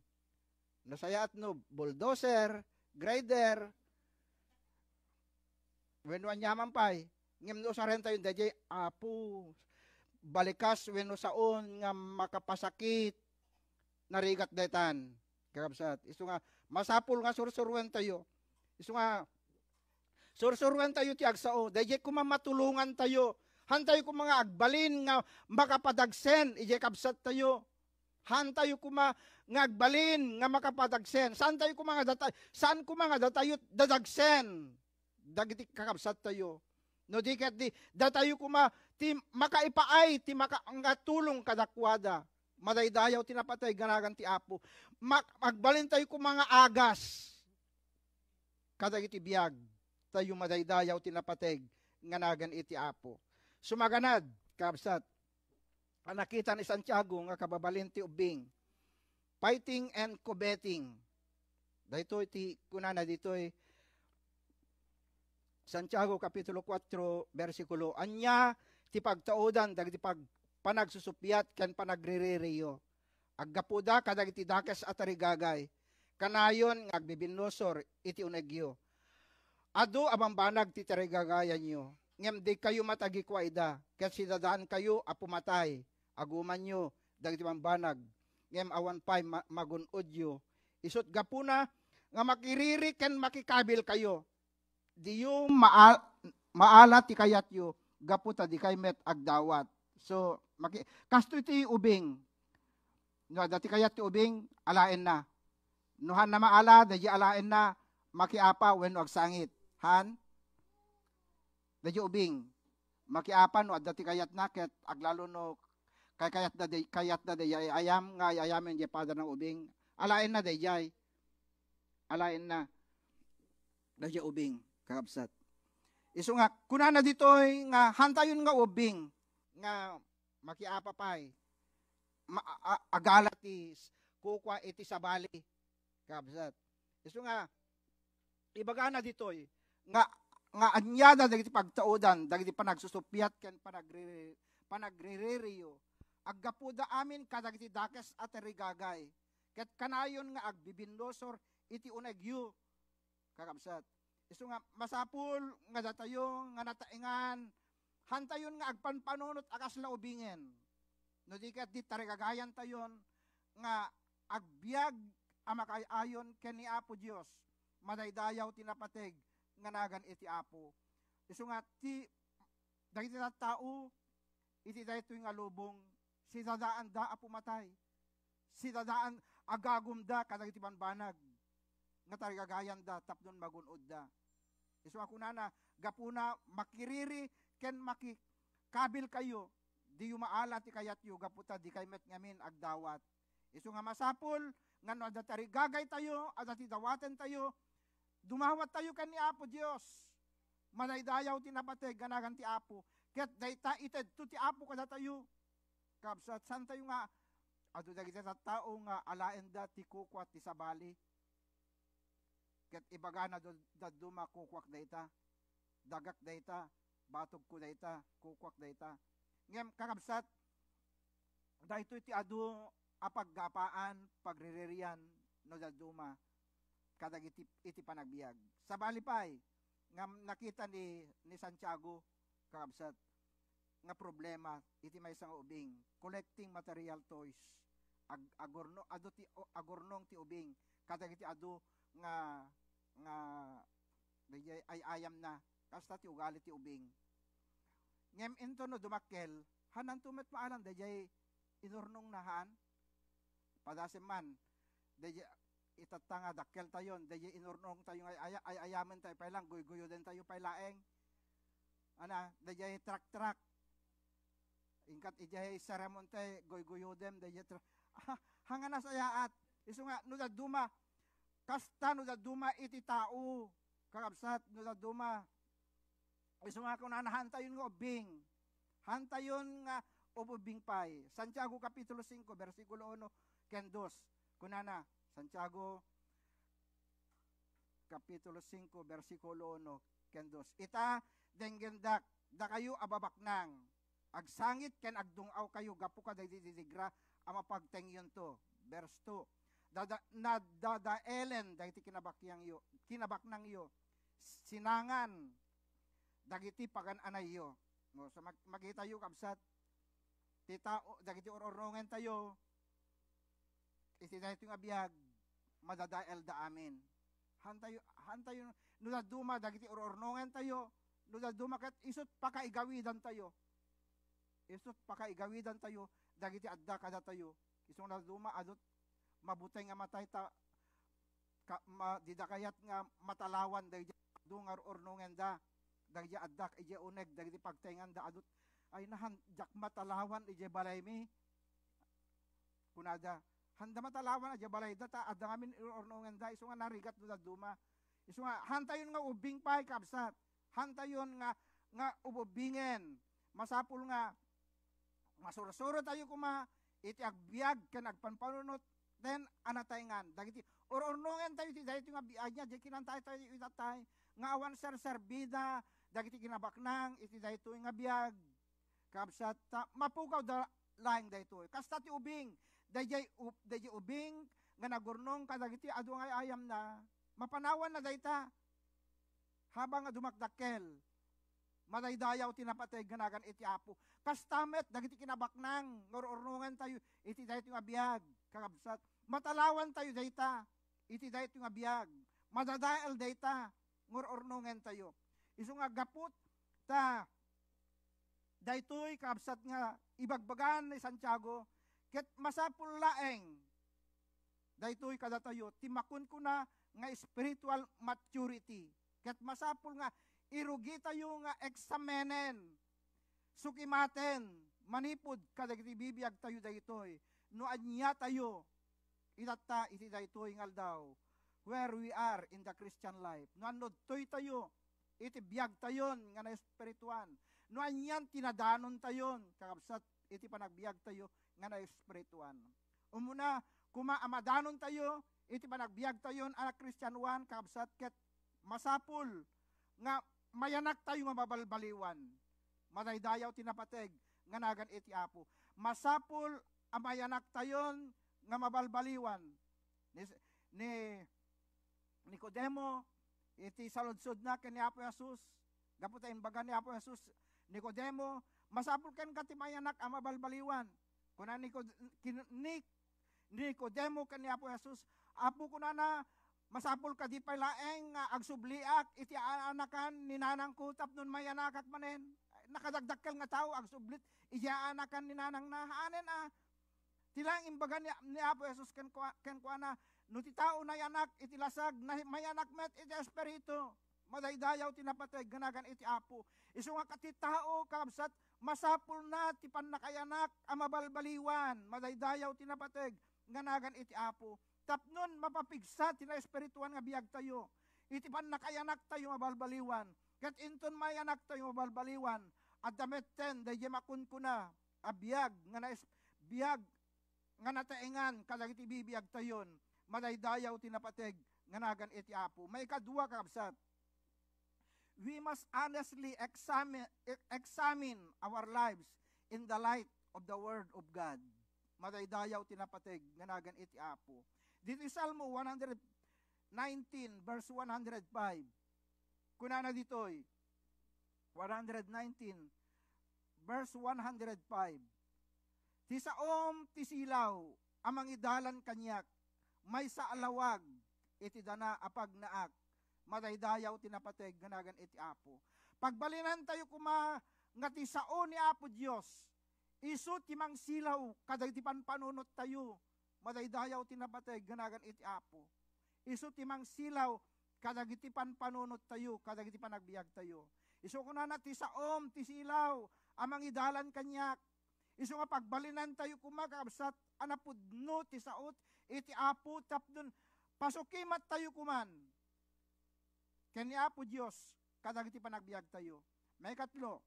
Nasayaat no bulldozer, grader, wenno aniaman pay. Ngem no usaren tayo daydiay, Apo, balikas wenno saon nga makapasakit, narigat daytan. Kakabsat, isu nga masapul nga sursuruentayo. Isu nga sursuruentayo ti agsao. Daydiay koma matulongantayo. Hantayo koma nga agbalin nga makapadagsen idiay kabsattayo. Hantayo koma nga agbalin nga makapadagsen. Saantayo koma nga data-, saan koma nga datayo dadagsen dagiti kakabsattayo. No di ket di, datayo koma ti makaipaay, ti maka-, nga tulong kadakuada. Madaydayaw ti napateg nga nagan ti Apo. Ma-, agbalintayo koma nga agas kadagiti biag tayo madaydayaw ti napateg nga nagan iti Apo. Sumaganad, kabsat, a nakita ni Santiago nga kababalin ti ubbing. Fighting and coveting. Daytoy ti kunana ditoy Santiago Kapitulo kuatro, bersikulo, ania ti pagtaudan dagiti pag-, panagsusuppiat ken panagriririyo? Aggapuda kadagiti dakes a tarigagay. Kanayon nga agbibinnusor iti unegyo. Adu a bambanag ti tarigagayanyo, ngem dikayo matagikua ida, ket sidadaankayo a pumatay. Agumanyo dagiti bambanag, ngem awan pay ma-, magun-odyo. Isut' gapuna nga makiriri ken makikabilkayo. Diyo maal-, maala ti kayatyo gapu ta dikay met agdawat. So, maki-, kastoy ti ubing. No adda ti kayat ti ubing, alaenna. No haanna maala, daydi alaenna, makiapa wenno agsangit. Han? Daydi ubing. Makiapa no adda ti kayatna, ket aglalo no kay-, kayatna di-, kayatna daydi ay-ayam, nga ay-ayamen diay pader nga ubing. Alaenna daydiay. Alaenna. Daydi ubing, kakabsat. Isu nga, kunana ditoy nga hantayon nga ubing nga makiapa pay. Ma-, a-, a-, agala ti s-, kukua iti sabali, kabsat. Isu nga, ibagana ditoy, nga, nga aniada dagiti pagtaudan, dagiti panagsusuppiat ken panagri-, panagriririyo. Aggapuda amin kadagiti dakes a tarigagay. ket kanayon nga agbibinnosor iti unegyo, kakabsat. Isu nga masapul nga datayo nga nataengan, hantayon nga agpanpanunot a kasla ubingen. No di ket di tarigagayantayon nga agbiag a makaay-ayon ken ni Apo Dios, madaydayaw ti napateg nga nagan iti Apo. Isu nga ti dagiti tattao iti daytoy nga lubong, sidadaanda a pumatay. Sidadaan agagumda kadagiti bambanag nga tarigagayanda tapno magun-odda. Isu a kunana, gapuna, makiriri ken makikabilkayo, diyo maala ti kayatyo gapu ta dikay met ngamin agdawat. Isu nga masapul nga no adda tarigagaytayo, adda ti dawatentayo, dumawattayo ken ni Apo Dios. Madaydayaw ti napateg nga nagan ti Apo. Ket dayta itedto ti Apo kadatayo. Kabsat, saantayo nga adu dagiti tattao nga alaenda ti kukua ti sabali. Ket ibagana do-, dadduma, kukuak dayta, dagak dayta, batogko dayta, kukuak dayta. Ngem, kakabsat, daytoy ti adu a paggapaan, pagriririan no dadduma kadagiti iti panagbiag. Sabali pay, ngem nakita ni, ni Santiago, kakabsat, nga problema iti maysa nga ubing, collecting material toys. Ag-, agurno-, adu ti, o, agurnong ti ubing kadagiti adu nga, nga dayjay ay-ayamna, kasta ti ugali ti ubing. Ngem inton no dumakkel, hananto met maalan dayjay inurnongna, haan? Padasem man, dayjay itatta nga dakkeltayon, dayjay inurnongtayo nga ay-, ay-, ay-ayamentayo pay laeng, guygoyodentayo pay laeng. Ana, dayjay trak-trak. Inkat idiay sermon tay, guygoyodem, dayjay trak-, ah, hanga nasayaat. Isu nga, no dadduma, kasta no dadduma iti tao, kakabsat, no dadduma. Isu nga kunana, hantayon nga ubbing. Hantayon nga ububbing pay. Santiago Kapitulo singko, bersikulo uno ken dos. Kunana, Santiago Kapitulo singko, bersikulo uno ken dos. Ita, denggendak, dakayo a babaknang, agsangit ken agdung-awkayo gapu kadagiti digra a mapagtengyonto. Verse two, dada-, nadadaelen dagiti kinabakyangyo, kinabaknangyo, sinangan dagiti pagan-anayyo. No, so mag-, makitayo, kabsat, ti tao, dagiti ur-urnongentayo, iti daytoy nga biag, madadaelda amin. Hantayo, hantayo, no dadduma dagiti ur-urnongentayo, no dadduma ket isut pakaigawidantayo. Isut pakaigawidantayo dagiti adda kadatayo. Isu nga dadduma, adut mabuteng nga matay ta ka-, ma-, dida kayat nga matalawan dagiti adu nga ur-urnongenda, dagiti adda idiay uneg, dagiti pagtenganda, adut, ay, nahan, diak matalawan idiay balaymi. Kunada, handa matalawan idiay balayda, ta adda ngamin ur-urnongenda, isu nga narigat no dadduma. Isu nga, hantayon nga ubbing pay, kabsat. Hantayon nga, nga ububbingen. Masapul nga, masursuro tayo koma iti agbiag ken agpanpanunot ten a nataengan. Dagiti ur-urnongen tayo iti daytoy nga biag, ania diay kinantayo tayo itatay nga awan serserbida dagiti kinabaknang iti daytoy nga biag. Kabsat, ta mapukaw da laeng daytoy. Kasta ti ubing, dayjay u-, dayjay ubing nga nagurnong kadagiti adu nga ay-ayamna, mapanawanna dayta. Habang nga dumakdakkel, madaydayaw ti napateg nga nagan iti Apo. Kasta met dagiti kinabaknang nga ur-urnongen tayo iti daytoy nga biag, kakabsat. Matalawan tayo dayta iti daytoy nga biag. Madadael dayta nga ur-urnongen tayo. Isu nga gapu ta daytoy, kabsat, nga ibagbagan ni Santiago, ket masapul laeng daytoy kadatayo ti makunkuna nga spiritual maturity. Ket masapul nga irugitayo nga eksamenen, sukimaten, manipud kadagiti bibiagtayo daytoy, no ania tayo itatta iti daytoy nga aldaw, where we are in the Christian life. No annudtoy tayo iti biagtayon nga naespirituan. No anian ti nadanontayon, kakabsat, iti panagbiagtayo nga naespirituan. Umuna, koma a madanontayo iti panagbiagtayon a Kristianoan, kakabsat, ket masapul nga mayanaktayo nga mabalbaliwan. Madaydayaw ti napateg nga nagan iti Apo. Masapul a mayanaktayon nga mabalbaliwan. Is-, ni Nicodemo, iti saludsodna ken ni Apo Jesus, gapu ta imbaga ni Apo Jesus, "Nicodemo, masapul kenka ti mayanak a mabalbaliwan?" Kuna ni Nicod-, kin-, ni Nicodemo ken ni Apo Jesus, "Apo," kunana, "masapul kadi pay laeng nga agsubliak iti aanakan ni nanangko tapno mayanakak manen?" Nakadakdakkel nga tao agsublit iti aanakan ni nanangna. Haanen a. Ti laeng imbaga ni, ni Apo Jesus kenkua-, kenkuana, "No ti tao nayanak iti lasag, na-, mayanak met iti espiritu." Madaydayaw ti napateg nga nagan iti Apo. Isu nga ket ti tao, kakabsat, masapulna ti pannakayanak a mabalbaliwan. Madaydayaw ti napateg nga nagan iti Apo. Tapnon mapapigsa ti naespirituan nga biagtayo iti pannakayanaktayo mabalbaliwan. Ket inton mayanaktayo mabalbaliwan, adda metten daydiay makunkuna a biag nga nais-, biag nga nataengan kadagiti bibiagtayon. Madaydayaw ti napateg nga nagan iti Apo. Maikadua, kakabsat, we must honestly examine, e-, examine our lives in the light of the Word of God. Madaydayaw ti napateg nga nagan iti Apo. Ditoy Salmo one hundred nineteen, verse one hundred five, kunana ditoy, one hundred nineteen, verse one hundred five, "Ti saom ti silaw a mangidalan kaniak, maysa a lawag iti dana a pagnaak." Madaydayaw ti napateg nga nagan iti Apo. Pagbalinantayo koma nga ti sao ni Apo Dios, isu ti mangsilaw kadagiti panpanunottayo. Madaydayaw ti napateg nga nagan iti Apo. Isu ti mangsilaw kadagiti panpanunottayo, kadagiti panagbiagtayo. Isu kunana, "Ti saom ti silaw a mangidalan kaniak." Isu nga pagbalinantayo koma, kakabsat, a napudno ti sao iti Apo tapno pasukimattayo koman ken ni Apo Dios kadagiti panagbiagtayo. Maikatlo,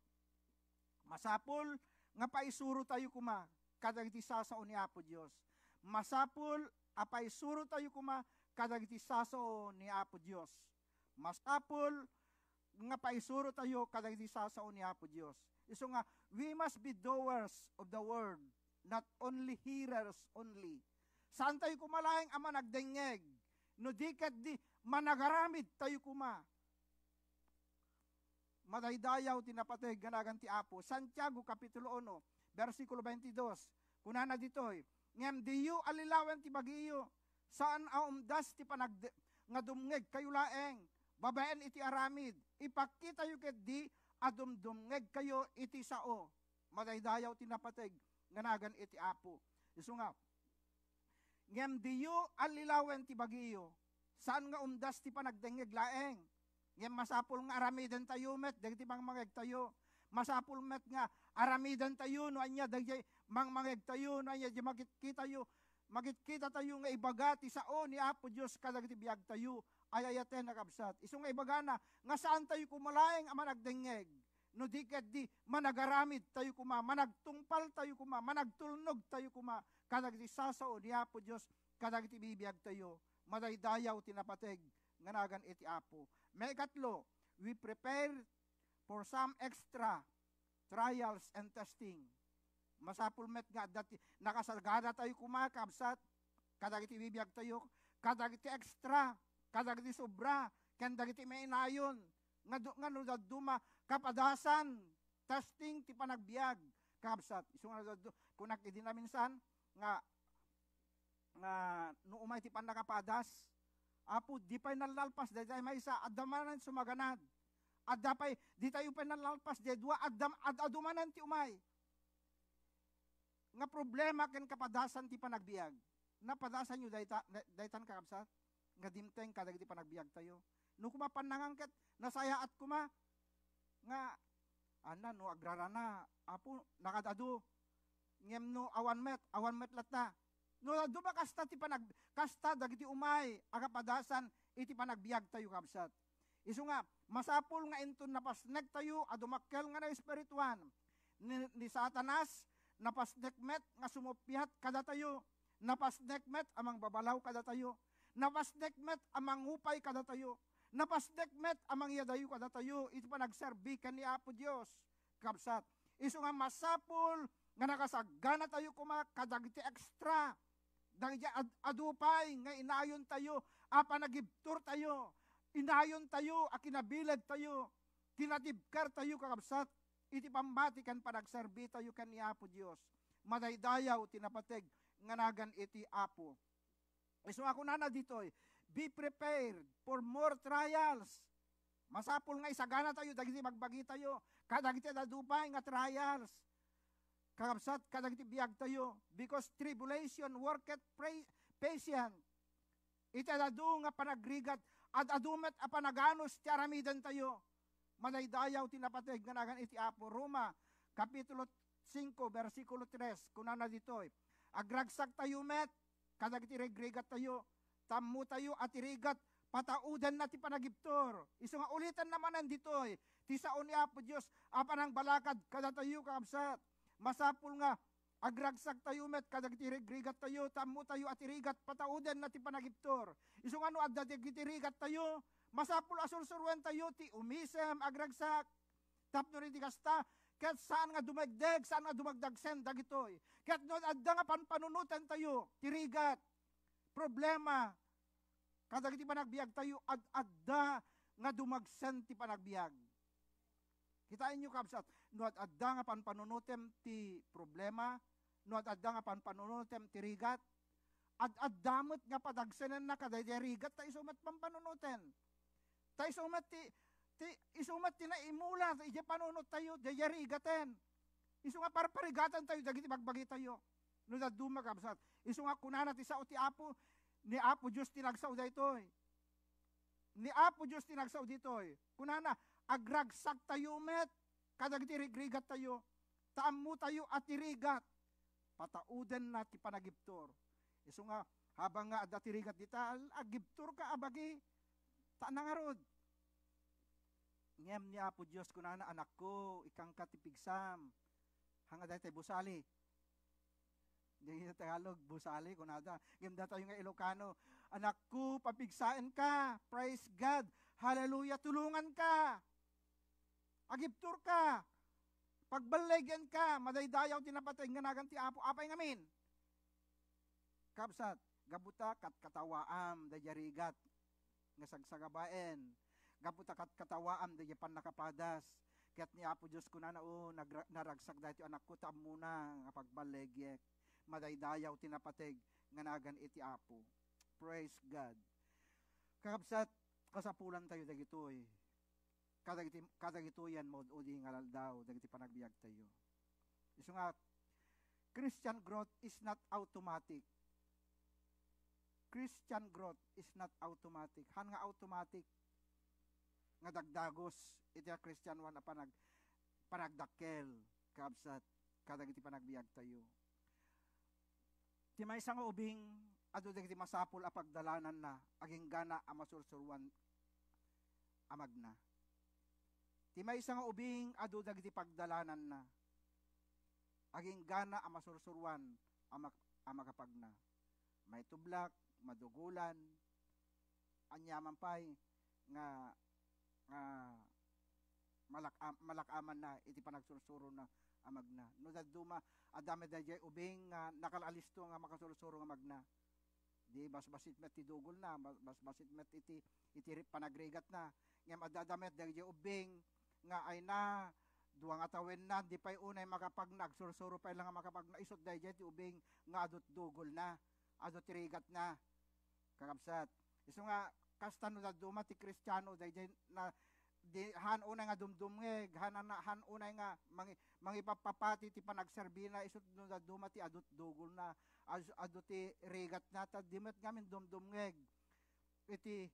masapul nga paisurotayo koma kadagiti sasao ni Apo Dios. Masapul a paisurotayo koma kadagiti sasao ni Apo Dios. Masapul nga paisurotayo kadagiti sasao ni Apo Dios. Isu nga, we must be doers of the word, not only hearers only. Saantayo koma laeng a managdengngeg, no di ket di managaramidtayo koma. Madaydayaw ti napateg nga nagan ti Apo. Santiago, Kapitulo uno, bersikulo twenty-dos. Kunana ditoy, "Ngem diyo allilawen ti bagiyo. Saan a umdas ti panagde-, nga dumngegkayo laeng babaen iti aramid. Ipakitayo ketdi a dumdumngegkayo iti sao." Madaydayaw ti napateg nga nagan iti Apo. Isu nga, "Ngem diyo allilawen ti bagiyo." Saan nga umdas ti panagdengngeg laeng. Ngem masapul nga aramidentayo met dagiti mangmangegtayo. Masapul met nga aramidentayo no ania dagiti mangmangegtayo, no ania di makitkitayo, makitkitatayo nga ibaga ti sao ni Apo Dios kadagiti biagtayo. Ay-ayaten, kakabsat. Isu nga ibagana nga saantayo koma laeng a managdengngeg. No di ketdi, managaramidtayo koma, managtungpaltayo koma, managtulnogtayo koma kadagiti sasao ni Apo Dios kadagiti bibiagtayo. Madaydayaw ti napateg nga nagan iti Apo. Maikatlo, we prepare for some extra trials and testing. Masapul met nga adda ti, nakasagadatayo koma, kabsat, kadagiti bibiagtayo, kadagiti extra, kadagiti sobra, ken dagiti mainayon, nga du-, nga no dadduma kapadasan, testing ti panagbiag, kabsat. Isu nga no daddu-, kunak idi naminsan, nga nga no umay ti pannakapadas, Apo, di pay nallalpas dayta maysa, adda manen sumaganad. Adda pay, di tayo pay nallalpas dayta dua, adda, ad-adu manen ti umay. Nga problema ken kapadasan ti panagbiag. Napadasanyo dayta, da-, daytan, kakabsat, nga dimteng kadagiti panagbiagtayo. No koma pannangan ket nasayaat koma, nga, ania, no agrarana, Apo, nakad-adu. Ngem no awan met, awan met latta. No dadduma kasta ti panag-, kasta dagiti umay a kapadasan iti panagbiagtayo, kabsat. Isu nga, masapul nga inton napasnektayo a dumakkel nga naespirituan, ni, ni Satanas, napasnek met nga sumuppiat kadatayo, napasnek met a mangbabalaw kadatayo, napasnek met a mangupay kadatayo, napasnek met a mangyadayo kadatayo iti panagserbi ken ni Apo Dios, kabsat. Isu nga masapul nga nakasaganatayo koma kadagiti extra Idiay ad-, adu pay nga inayontayo a panagibturtayo, inayontayo a kinabilegtayo, kinatibkertayo, kakabsat, iti pammati ken panagserbitayo ken ni Apo Dios. Madaydayaw ti napateg nga nagan iti Apo. Isu nga kunana ditoy, "Be prepared for more trials." Masapul nga isaganatayo dagiti bagbagitayo kadagiti ad-adu pay nga trials, kakabsat, kadagiti biagtayo, because tribulation worketh pra-, patient. Iti ad-adu nga panagrigat, ad-adu met a panaganus ti aramidentayo. Madaydayaw ti napateg nga nagan iti Apo. Roma, Kapitulo singko, bersikulo tres, kunana ditoy, "Agragsaktayo met kadagiti rigrigattayo, ta ammotayo a ti rigat pataudenna ti panagibtur." Isu nga uliten na manen ditoy ti sao ni Apo Dios a panangbalakad kadatayo, kakabsat. Masapul nga agragsaktayo met kadagiti rigrigattayo, ta ammotayo a ti rigat pataudenna ti panagibtur. Isu nga no adda dagiti rigattayo, masapul a sursuruentayo ti umisem, agragsak. Tapno iti kasta, ket saan nga dumagdeg, saan nga dumagdagsen dagitoy. Ket no adda nga panpanunotentayo ti rigat, problema, kadagiti panagbiagtayo, ad-adda nga dumagsen ti panagbiag. Kitaenyo, kabsat, no ad-adda nga panpanunotem ti problema, no ad-adda nga panpanunotem ti rigat, ad-adda met nga padagsenenna kadaydiay rigat, ta isu met panpanunoten. Ta isu met ti, ti, isu met ti naimula iti panunottayo, daydiay rigaten. Isu nga parparigatantayo dagiti bagbagitayo. No dadduma, kabsat, isu nga kunana ti sao ti Apo, ni Apo Dios ti nagsao daytoy. Ni Apo Dios ti nagsao ditoy. Kunana, "Agragsaktayo met kadagiti rigrigattayo, ta ammotayo a ti rigat pataudenna ti panagibtur." Isu nga, habang nga adda ti rigat dita, al-, aggibturka a bagi, ta nangarud. Ngem ni Apo Dios kunana, "Anakko, ikkanka ti pigsam." Hanga daytoy busali. Di Tagalog, busali, kunada. Ngem datayo nga Ilocano, "Anakko, papigsaenka." Praise God. Hallelujah. Tulonganka. Agibturka. Pagballegenka. Madaydayaw ti napateg nga nagan ti Apo. Apay ngamin? Kabsat, gapu ta katkatawaam daydiay rigat nga sagsagabaen. Gapu ta katkatawaam daydiay pannakapadas. Ket ni Apo Dios kunana, "O, nagra-, naragsak daytoy anakko, ta ammona nga pagballegiek." Madaydayaw ti napateg nga nagan iti Apo. Praise God. Kakabsat, kasapulantayo dagitoy. Kadagiti, kadagitoyan maud-udi nga aldaw dagiti panagbiagtayo. Isu nga, Christian growth is not automatic. Christian growth is not automatic. Han nga automatic nga dagdagus iti a Christian one a panag-, panagdakkel, kabsat, kadagiti panagbiagtayo. Ti maysa nga ubing, adu dagiti masapul a pagdalananna, aginggana a masursuruan a magna. Ti maysa nga ubing, adu dagiti pagdalananna, aginggana a masursuruan a mag-, a makapagna. Maitublak, madugolan, aniaman pay nga, nga malak-, malak-amanna iti panagsursurona a magna. No dadduma, adda met daydiay ubing nga nakalaalisto nga makasursuro nga magna. Di basbasit met ti dugolna, bas-, basbasit met iti, iti ri-, panagrigatna. Ngem adda, adda met daydiay ubing nga ayna, dua nga tawenna, di pay unay makapagna, agsursuro pay la nga makapagna, isut daydiay ti ubing nga adut dugolna, adut rigatna. Kakabsat, isu nga, kasta no dadduma ti Kristiano, daydiay na, di, han unay nga dumdumngeg, han, han, han unay nga mangi-, mangipapapati ti panagserbina, isut no dadduma ti adut dugolna, as-, adu ti rigatna, ta di met ngamin dumdumngeg iti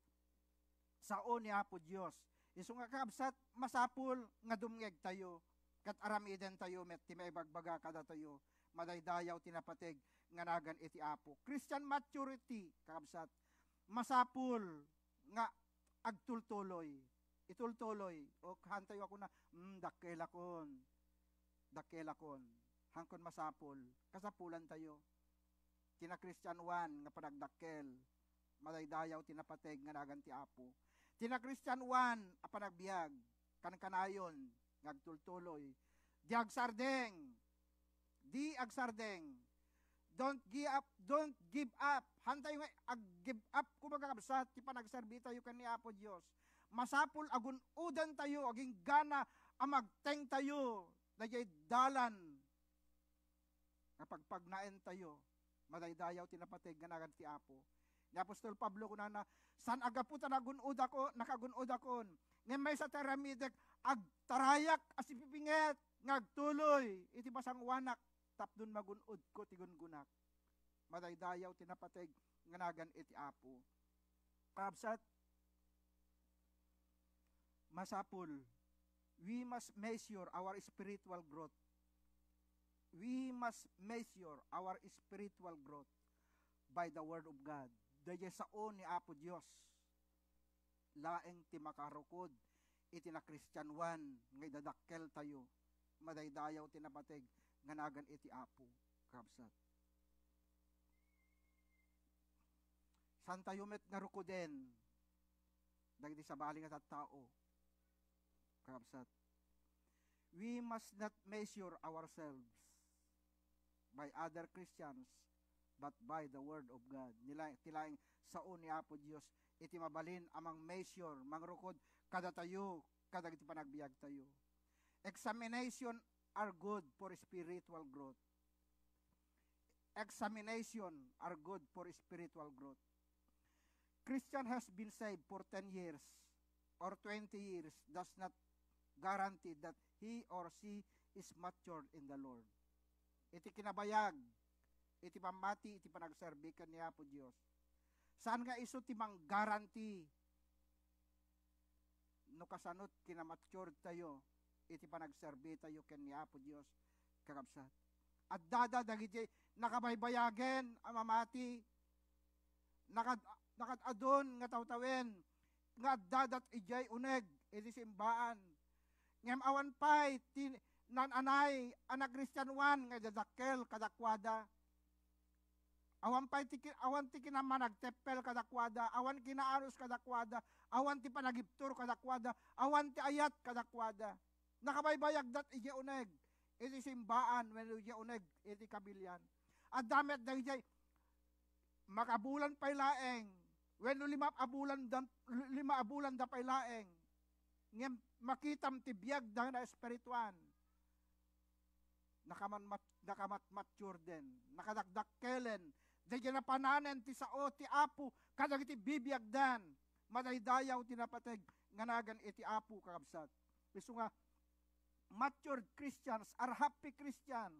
sao ni Apo Dios. Isu nga, kakabsat, masapul nga dumngegtayo, ket aramidentayo met ti maibagbaga kadatayo. Madaydayaw ti napateg nga nagan iti Apo. Christian maturity, kakabsat, masapul nga agtultuloy. Itultuloy. O, hantayo a kuna, "Hmm, dakkelakon. Dakkelakon." Hankon masapul. Kasapulantayo. Ti na-Christian one nga panagdakkel, madaydayaw ti napateg nga nagan ti Apo. Ti na-Christian one a panagbiag, kankanayon nga agtultuloy. Di agsardeng. Di agsardeng. Don't give up, don't give up. Hantayo nga ag-give up, kumbaga, kabsat, ti panagserbi tayo ken ni Apo Dios. Masapul a gun-odan tayo, agingga a magteng tayo, daydiay dalan nga pagpagnaen tayo. Madaydayaw ti napateg nga nagan ti Apo. Ni apostol Pablo kunana, "Saan a gapu ta nagun-odako, nakagun-odakon. Ngem maysa ti aramidek, agtarayak a sipipinget nga agtuloy iti pasanguanak tapno magun-odko ti gungonak." Madaydayaw ti napateg nga nagan iti Apo. Kabsat, masapul, we must measure our spiritual growth. We must measure our spiritual growth by the Word of God. Daydiay sao ni Apo Dios laeng ti makarukod iti nakristianoan nga idadakkel tayo. Madaydayaw ti napateg nga nagan iti Apo, kabsat. Saan tayo met nga rukoden dagiti sabali nga tattao, kakabsat. We must not measure ourselves by other Christians, but by the Word of God. Nila, ti laeng sao ni Apo Dios iti mabalin a mang-measure, mangrukod kadatayo, kadagiti panagbiag tayo. Examination are good for spiritual growth. Examination are good for spiritual growth. Christian has been saved for ten years or twenty years does not guarantee that he or she is matured in the Lord. Iti kinabayag, iti pammati, iti panagserbi ken ni Apo Dios. Saan nga isu ti manggaranti no kasano ti kinamatured tayo iti panagserbi tayo ken ni Apo Dios, kakabsat. Addada dagiti nakabaybayagen a mamati, nakad-, nakad-adun nga tawtawen nga addadat idiay uneg iti simbaan. Ngem awan pay ti naan-anay a nakristianoan nga idadakkel kadakuada. Awan pay ti ki-, awan ti kinamanagteppel kadakuada, awan kinaarus kadakuada, awan ti panagibtur kadakuada, awan ti ayat kadakuada. Nakabaybayagdat idiay uneg iti simbaan wenno idiay uneg iti kabilian. Adda met dagiti makabulan pay laeng wenno lima a bulan da, lima a bulan da pay laeng, ngem makitam ti biagda nga espirituan. Nakaman-, nakamatmatureden, nakadakdakkelen, daydiay napananen ti sao ti Apo kadagiti bibiagdan. Madaydayaw ti napateg nga nagan iti Apo, kakabsat. Isu nga, matured Christians are happy Christian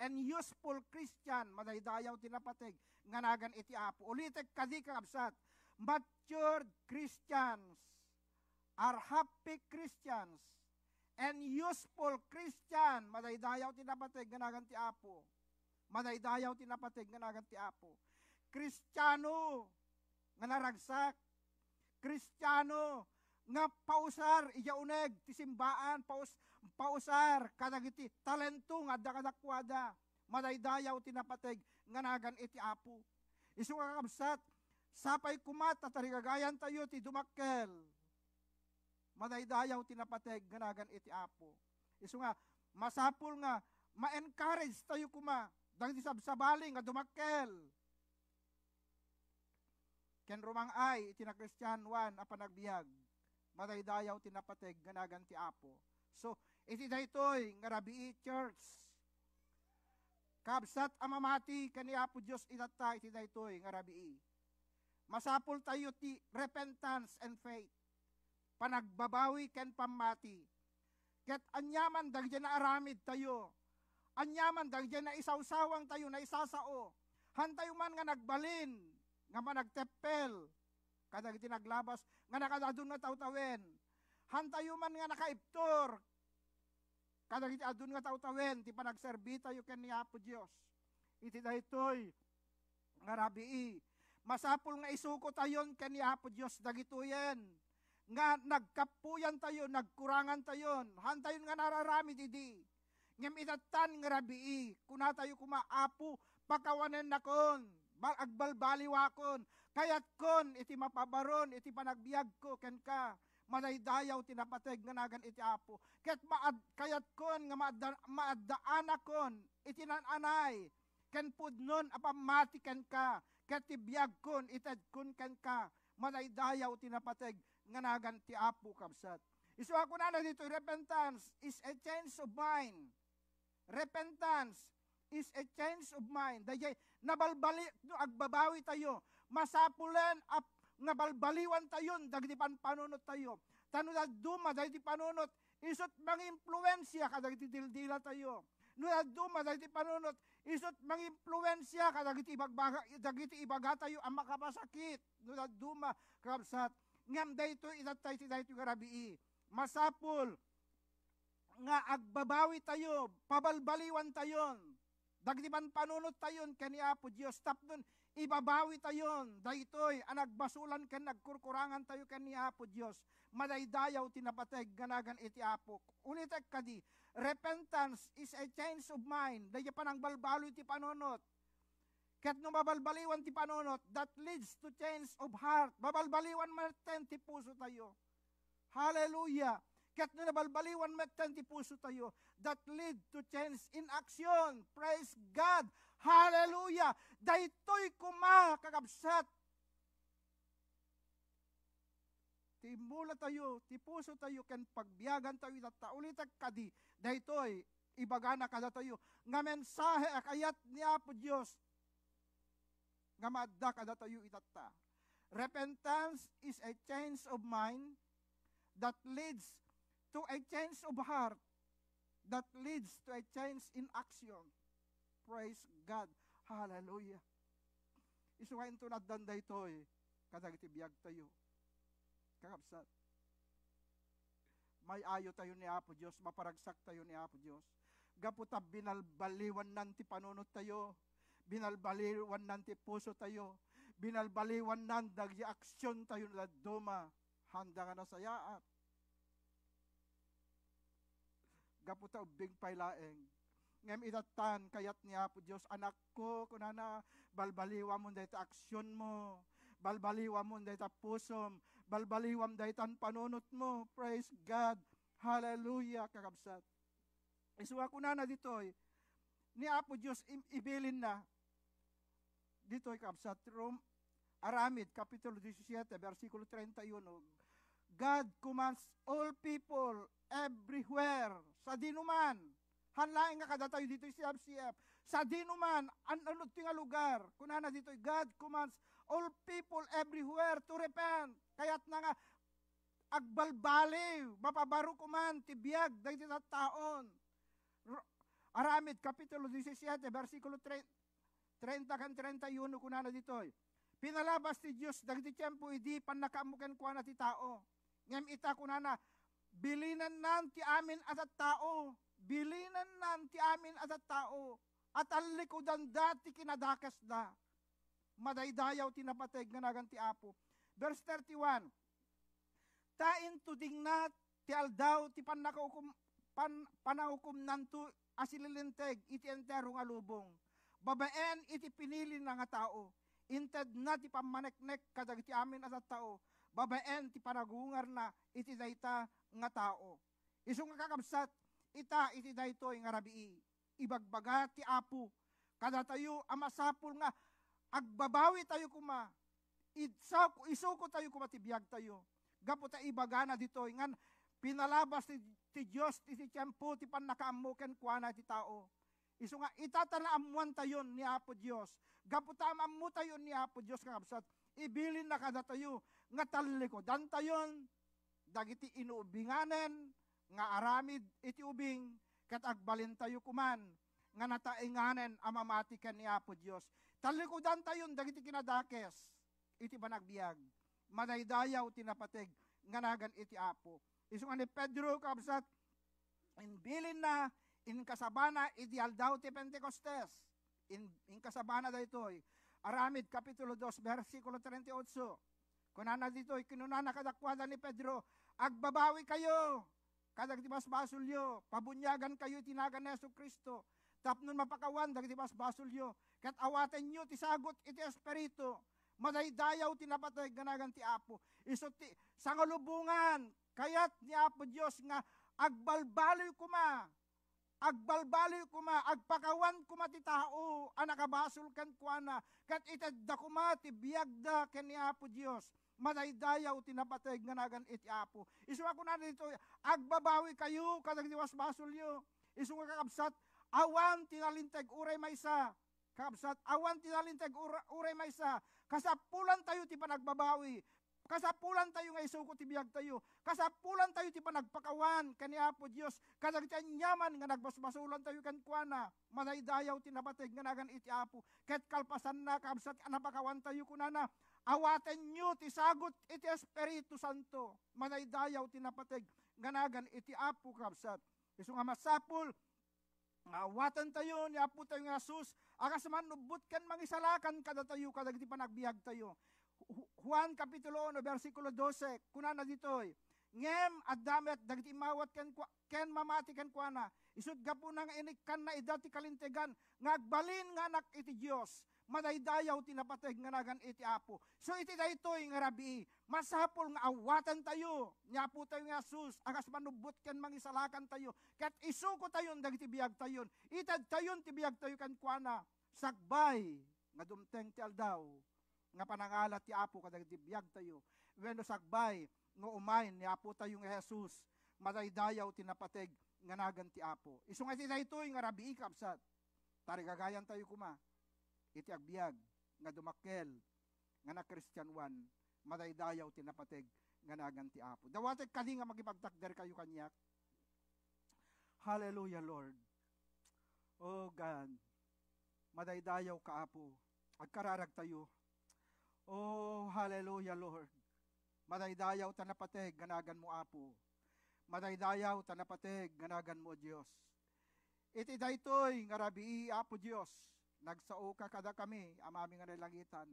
and useful Christian. Madaydayaw ti napateg nga nagan iti Apo. Ulitek kadi, kakabsat, matured Christians are happy Christians and useful Christian. Madaydayaw ti napateg nga nagan ti Apo. Madaydayaw ti napateg nga nagan ti Apo. Kristiano nga naragsak. Kristiano nga pausar idiay uneg ti simbaan, paus-, pausar kadagiti talento nga adda kadakuada. Madaydayaw ti napateg nga nagan iti Apo. Isu nga, kakabsat, sapay koma ta tarigagayan tayo ti dumakkel. Madaydayaw ti napateg nga nagan iti Apo. Isu nga, masapul nga ma-encourage tayo koma dagiti sabsabali nga dumakkel ken rumang-ay iti nakristianoan a panagbiag. Madaydayaw ti napateg nga nagan ti Apo. So, iti daytoy nga rabii, church, kabsat a mamati ken ni Apo Dios itatta iti daytoy nga rabii, masapul tayo ti repentance and faith, panagbabawi ken pammati. Ket aniaman dagiti naaramid tayo, aniaman dagiti naisawsawang tayo, naisasao, hantayo man nga nagbalin nga managteppel kadagiti naglabas nga nakad-adun nga tawtawen, hantayo man nga nakaibtur kadagiti adun nga tawtawen ti panagserbi tayo ken ni Apo Dios. Iti daytoy nga rabii, masapul nga isuko tayon ken ni Apo Dios dagitoyen nga nagkappuyan tayo, nagkurangan tayon, hantayon nga nararamid idi. Ngem itattan nga rabii, kuna tayo koma, Apo, pakawanennakon, bal-, agbalbaliwakon, kayatkon iti mapabaron iti panagbiagko kenka. Madaydayaw ti napateg nga nagan iti Apo. Ket maad-, kayatkon nga maadda-, maaddaanakon iti naan-anay ken pudnon a pammati kenka, ket ti biagkon itedkon kenka. Madaydayaw ti napateg nga nagan ti Apo, kabsat. Isu a kunana ditoy, repentance is a change of mind. Repentance is a change of mind. Dayjay nabalbali, no agbabawi tayo, masapulen a nga balbaliwan tayon dagiti panpanunot tayo. Ta no dadduma dagiti panunot, isut mangimpluensia kadagiti dildila tayo. No dadduma dagiti panunot, isut mangimpluensia kadagiti ibagbaga, dagiti ibaga tayo a makapasakit. No dadduma, kakabsat, ngem daytoy itatta iti daytoy nga rabii. Masapul nga agbabawi tayo, pabalbaliwan tayon dagiti panpanunot tayon ken ni Apo Dios, tapnon ibabawi tayon daytoy a nagbasolan ken nagkurkurangan tayo ken ni Apo Dios. Madaydayaw ti napateg nga nagan iti Apo. Ulitek kadi, repentance is a change of mind. Daydi panangbalbaliw ti panunot. Ket no mabalbaliwan ti panunot, that leads to change of heart. Mabalbaliwan metten ti puso tayo. Hallelujah! Ket no nabalbaliwan metten ti puso tayo, that lead to change in action. Praise God! Hallelujah! Daytoy koma, kakabsat, ti immula tayo, ti puso tayo, ken pagbiagan tayo itatta. Ulitek kadi, daytoy ibagana kadatayo nga mensahe a kayat ni Apo Dios nga maadda kadatayo itatta. Repentance is a change of mind that leads to a change of heart that leads to a change in action. Praise God. Hallelujah. Isu nga inton addan daytoy kadagiti biag tayo. Kakabsat, may-ayo tayo ni Apo Dios, maparagsak tayo ni Apo Dios. Gapu ta binalbaliwannan ti panunot tayo, binalbaliwannan ti puso tayo, binalbaliwannan dagiti aksyon tayo no dadduma, handa nga nasayaat. Gapu ta ubbing pay laeng. Ngem idattan kayat ni Apo Dios, "Anakko," kunana, "balbaliwamon dayta aksionmo, balbaliwamon dayta pusom, balbaliwam daytan panunotmo." Praise God. Hallelujah, kakabsat. Isu a kunana ditoy, ni Apo Dios im-, ibilinna. Ditoy, kabsat, Rom-, Aramid, Kapitulo disisiete, bersikulo treinta y uno, "God commands all people everywhere." Sadinoman, han laeng nga kadatayo ditoy C F C F. Sadinoman, an-, ano ti nga lugar. Kunana ditoy, "God commands all people everywhere to repent." Kayatna nga agbalbaliw, mapabaro koman ti biag dagiti tattaon. Ro-, Aramid, Kapitulo disisiete, bersikulo tre-, treinta ken treinta y uno, kunana ditoy, "Pinalabas ti Dios dagiti tiempo idi pannakaammo kenkuana ti tao. Ngem ita," kunana, "bilinennan ti amin a tattao. Bilinennan ti amin a tattao a tallikudanda ti kinadakesda." Madaydayaw ti napateg nga nagan ti Apo. Verse thirty-one, "Ta intudingna ti aldaw ti pannakaukom-, pan-, panahukomnanto a sililinteg iti entero nga lubong. Babaen iti pinilina nga tao, intedna ti pammaneknek kadagiti amin a tattao, babaen ti panagungarna iti dayta nga tao." Isu nga, kakabsat, ita iti daytoy nga rabii, ibagbaga ti Apo kadatayo a masapul nga agbabawi tayo koma, idsa-, isuko tayo koma ti biag tayo. Gapu ta ibagana ditoy ngan pinalabas ti, ti Dios iti tiempo ti pannakaammo kenkuana ti tao. Isu nga, ita ta naammoantayon ni Apo Dios. Gapu ta am-ammotayon ni Apo Dios, kakabsat, ibilinna kadatayo nga tallikudantayon dagiti inuubinganen nga aramid iti ubing, ket agbalintayo koman nga nataenganen a mamati ken ni Apo Dios. Tallikudantayon dagiti kinadakes iti panagbiag. Madaydayaw ti napateg nga nagan iti Apo. Isu nga ni Pedro, kabsat, imbilinna, inkasabana idi aldaw ti Pentecostes. In-, inkasabana daytoy. Aramid, Kapitulo dos, bersikulo treinta y ocho. Kunana ditoy, kinunana kadakuada ni Pedro, "Agbabawikayo kadagiti basbasolyo, pabuniagankayo iti nagan ni Jesu-Cristo, tapno mapakawan dagiti basbasolyo, ket awatenyo ti sagut iti Espiritu." Madaydayaw ti napateg nga nagan ti Apo. Isu ti sangalubongan, kayat ni Apo Dios nga agbalbaliw koma agbalbaliw koma, agpakawan koma ti tao a nakabasol kenkuana, ket itedda koma ti biagda ken ni Apo Dios. Madaydayaw ti napateg nga nagan iti Apo. Isu nga kunana ditoy, agbabawikayo kadagiti basbasolyo. Isu nga kakabsat, awan ti nalinteg uray maysa. Kakabsat, awan ti nalinteg ura-, uray maysa. Kasapulantayo ti panagbabawi. Kasapulantayo nga isuko ti biagtayo. Kasapulantayo ti panagpakawan ken ni Apo Dios kadagiti aniaman nga nagbasbasolantayo kenkuana. Madaydayaw ti napateg nga nagan iti Apo. Ket kalpasanna, kabsat, a napakawantayo, kunana, awatenyo ti sagut iti Espiritu Santo. Madaydayaw ti napateg nga nagan iti Apo, kabsat. Isu nga masapul nga awatentayo ni Apotayo nga Jesus a kas mannubbot ken mangisalakan kadatayo kadagiti panagbiagtayo. Ju-, Juan Kapitulo uno, bersikulo dose, kunana ditoy, ngem adda met dagiti immawat ken kua-, ken mamati kenkuana. Isut' gapuna nga inikkanna ida ti kalintegan nga agbalin nga anak iti Dios. Madaydayaw ti napateg nga nagan iti Apo. So iti daytoy nga rabii, masapul nga awatentayo ni Apotayo nga Jesus a kas manubbot ken mangisalakantayo, ket isukotayon dagiti biagtayon. Itedtayon ti biagtayo kenkuana. Sakbay nga dumteng ti aldaw nga panangala ti Apo kadagiti biagtayo, wenno sakbay nga umay ni Apotayo nga Jesus, madaydayaw ti napateg nga nagan ti Apo. Isu nga iti daytoy nga rabii, kabsat, tarigagayantayo koma iti agbiag nga dumakkel nga nakristianoan, madaydayaw ti napateg nga nagan ti Apo. Dawatek kadi nga makipagtakder kayo kaniak. Hallelujah, Lord. Oh God, madaydayaw ka, Apo. Agkararagtayo. Oh, hallelujah, Lord. Madaydayaw ta napateg nga nagan mo, Apo. Madaydayaw ta napateg nga nagan mo, Dios. Iti daytoy nga rabii, Apo Dios, nagsaoka kadakami, Amami nga nailangitan.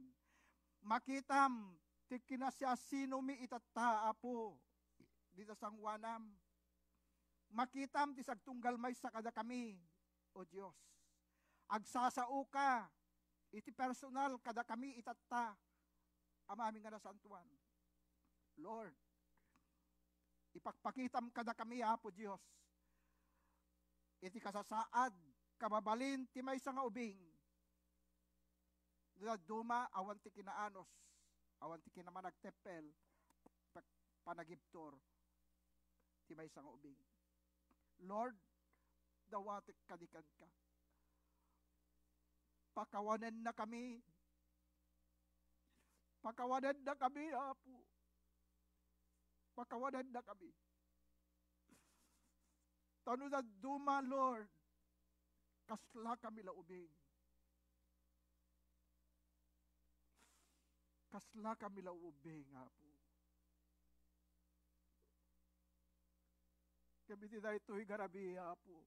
Makitam ti kinasiasinomi itatta, Apo, dita sangoanam. Makitam ti sagtunggal maysa kadakami, O Dios. Agsasaoka iti personal kadakami itatta, Amami nga nasantoan. Lord, ipakpakitam kadakami, Apo Dios, iti kasasaad, kababalin ti maysa nga ubing. Dadduma, awan ti kinaanos, awan ti kinamanagteppel, pa-, panagibtur ti maysa nga ubing. Lord, dawatek kadi kenka. Pakawanennakami. Pakawanennakami, Apo. Pakawanennakami. Ta no dadduma, Lord, kaslakami la ubing. Kaslakami la ubing, Apo. Ngem iti daytoy nga rabii, Apo,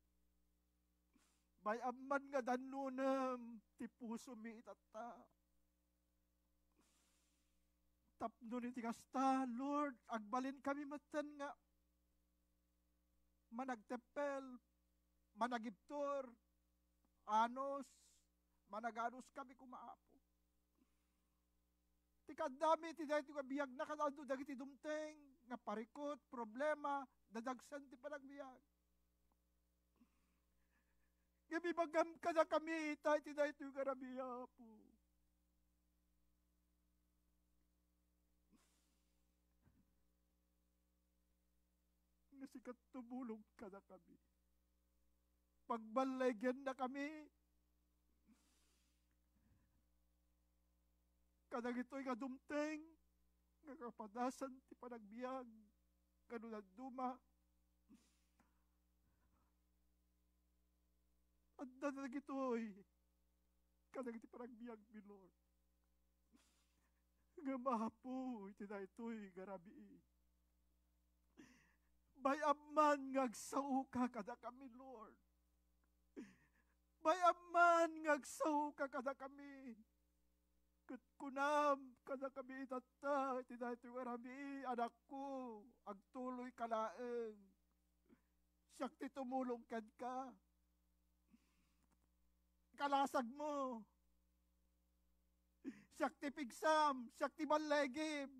bay-am man nga dannonem ti pusomi itatta. Tapno iti kasta, Lord, agbalinkami metten nga managteppel, managibtur, anos, managanos kami koma, Apo. Ti kaddami iti daytoy nga biagna, kadagito dagiti dumteng nga parikut, problema, dadagsen ti panagbiag. Ngem ibagam kadakami ita iti daytoy nga rabii, Apo. Nga sika tumulong kadakami. Pagballegennakami kadagitoy nga dumteng nga kapadasan ti panagbiag, kano dadduma. Adda dagitoy kadagiti panagbiagmi, Lord. Ngem, Apo, iti daytoy nga rabii, bay-am man nga agsaoka kadakami, Lord. Bay-am man nga agsaoka kadakami. Ket kunam kadakami itatta iti daytoy nga rabii, anakko, agtuloyka laeng. Siak ti tumulong kenka. Kalasagmo. Siak ti pigsam, siak ti ballegim.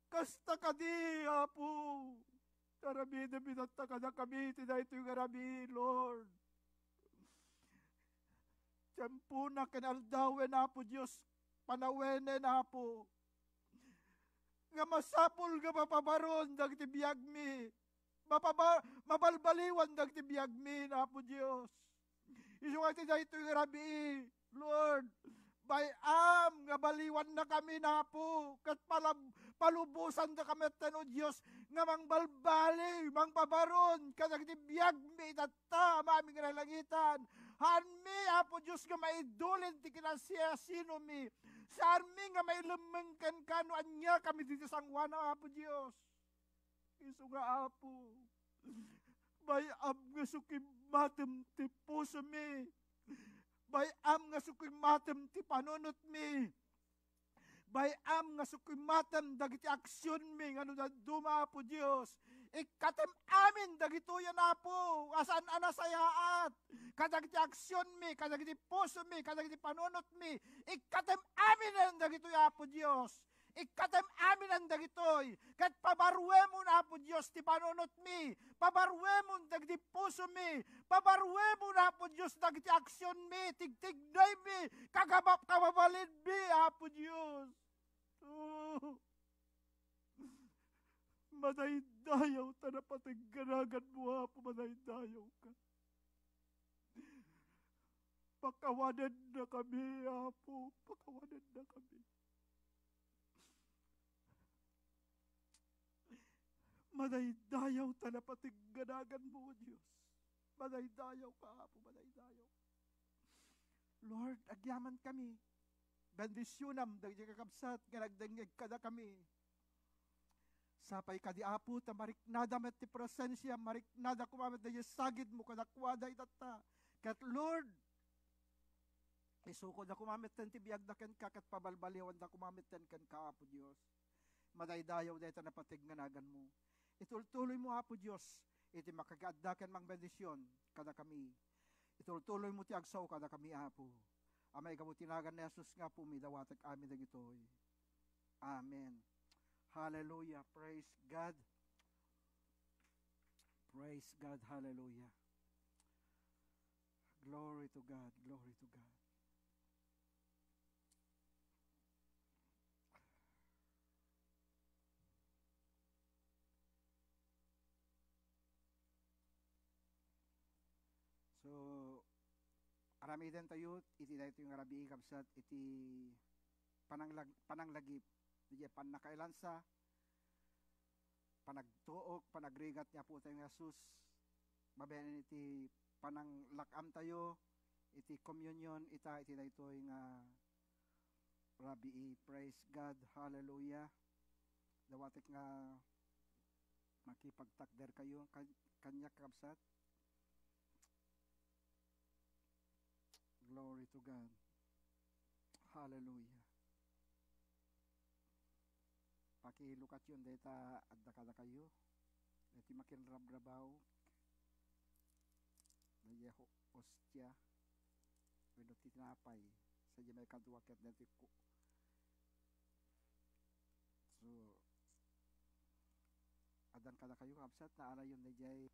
Kasta kadi, Apo. Aramidem itatta kadakami iti daytoy nga rabii, Lord. Tiempona ken aldawen, Apo Dios, panawenen, Apo, nga masapul nga mapabaron dagiti biagmi, mapaba-, mabalbaliwan dagiti biagmi, Apo Dios. Isu nga iti daytoy nga rabii, Lord, bay-am nga baliwannakami, Apo, ket palab-, palubosandaka metten, O Dios, nga mangbalbaliw, mangpabaron kadagiti biagmi itatta, Amami nga nalangitan. Haanmi, Apo Dios, nga maidulin ti kinasiasinomi. Saanmi nga mailemmeng kenka no ania kami diti sangoanam, Apo Dios. Isu nga, Apo, bay-am nga sukimmatem ti pusomi. Bay-am nga sukimmatem ti panunotmi. Bay-am nga sukimmatem dagiti aksionmi nga no dadduma, Apo Dios, ikkatem amin dagitoy, Apo, a saan a nasayaat. Kadagiti aksionmi, kadagiti pusomi, kadagiti panunotmi, ikkatem aminen dagitoy, Apo Dios. Ikkatem aminen dagitoy, ket pabaruemon, Apo Dios, ti panunotmi, pabaruemon dagiti pusomi, pabaruemon, Apo Dios, dagiti aksionmi, tigtignaymi, kagabap-, kababalinmi, Apo Dios. Oh. Madaydayaw ta napateg ganaganmo, Apo, madaydayawka. Pakawanennakami, Apo, pakawanennakami. Madaydayaw ta napateg ganaganmo, O Dios. Madaydayawka, Apo, madaydayaw. Lord, agyamankami. Bendisionam dagiti kakabsat nga nagdengngeg kadakami. Sapay kadi, Apo, ta mariknada met ti presensiam, mariknada koma met daydi sagidmo kadakuada itatta. Ket, Lord, isukoda koma metten ti biagda kenka, ket pabalbaliwanda koma metten kenka, Apo Dios. Madaydayaw dayta napateg nga naganmo. Itultuloymo, Apo Dios, iti makakaadda ken mangbendision kadakami. Itultuloymo ti agsao kadakami, Apo. A maigapu ti nagan ni Jesus nga Apomi, dawatek amin dagitoy. Amen. Hallelujah. Praise God. Praise God. Hallelujah. Glory to God. Glory to God. So, aramidentayo iti daytoy nga rabii, kabsat, iti pananglag-, pananglagip, diay pannakailansa, panagtuok, panagrigat ni Apotayo nga Jesus, babaen iti pananglak-amtayo iti communion ita iti daytoy nga rabii. Praise God. Hallelujah. Dawatek nga makipagtakderkayo kan-, kaniak, kabsat. Glory to God. Hallelujah. Pakilukatyon dayta adda kadakayo. Daytoy makinrabrabaw. Daytoy ho-, hostia. Wenno ti tinapay. Sadiay maikadua ket daytoy ku-, So, addan kadakayo, kabsat, naanayon daydiay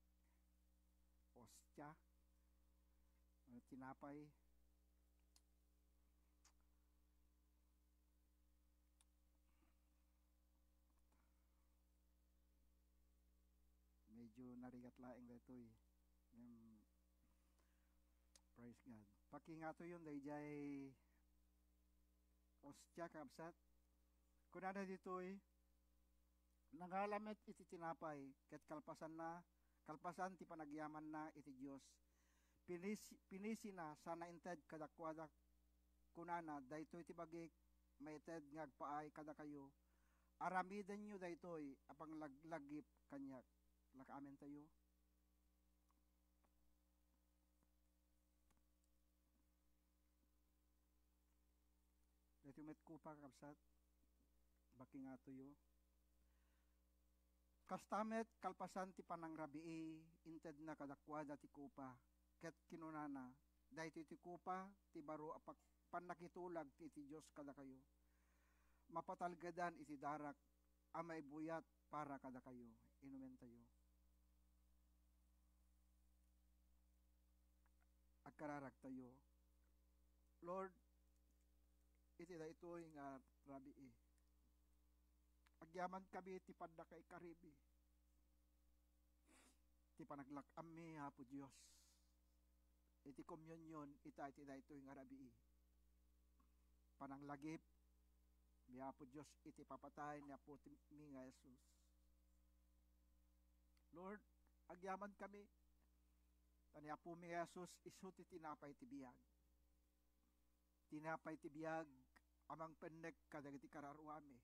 ostia, eh, tinapay. Medyo narigat laeng daytoy. Ngem, praise God. Pakingatoyon daydiay ostia, kabsat. Kunana ditoy, nangala met iti tinapay, ket kalpasanna, kalpasan ti panagyamanna iti Dios, pinisi-, pinisina sana inted kadakuada, kunana, "Daytoy ti bagik, maited nga agpaay kadakayo. Aramidenyo daytoy a panglaglagip kaniak." Lakaamentayo. Daytoy met kopa, kabsat, bakingatoyo. Kasta met, kalpasan ti panangrabii, intedna kadakuada ti kopa, ket kinunana, "Daytoy ti kopa ti baro a pak-, pannakitulag ti iti Dios kadakayo. Mapatalgedan iti darak a maibuyat para kadakayo. Inumentayo." kararagtayo. Lord, iti daytoy nga rabii, agyamankami ti pannakaikarimi, ti panaglak-ammi, Apo Dios, iti komunyon ita iti daytoy nga rabii. Pananglagip mi, Apo Dios, iti papatay ni Apo ti, mi nga Jesus. Lord, agyamankami, ta ni Apomi nga Jesus, isu ti tinapay ti biag. Tinapay ti biag a mangpennek kadagiti kararuami.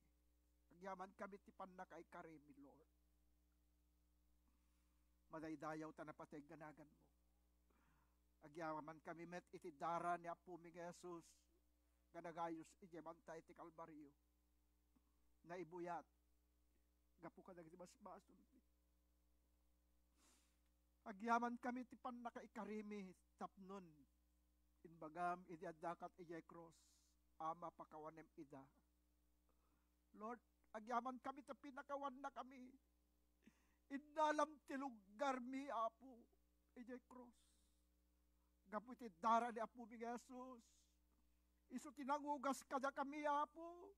Agyamankami ti pannakaikarimi, Lord. Madaydayaw ta napateg nga naganmo. Agyamankami met iti dara ni Apomi nga Jesus nga nagayus idiay bantay ti Kalbario. Naibuyat gapu kadagiti basbasolmi. Agyamankami ti pannakaikarimi tapnon imbagam idi addakan idiay krus, Ama, pakawanem ida. Lord, agyamankami ta pinakawannakami. Innalam ti lugarmi, Apo, idiay krus. Gapu iti dara ni Apomi nga Jesus, isu ti nangugas kadakami, Apo.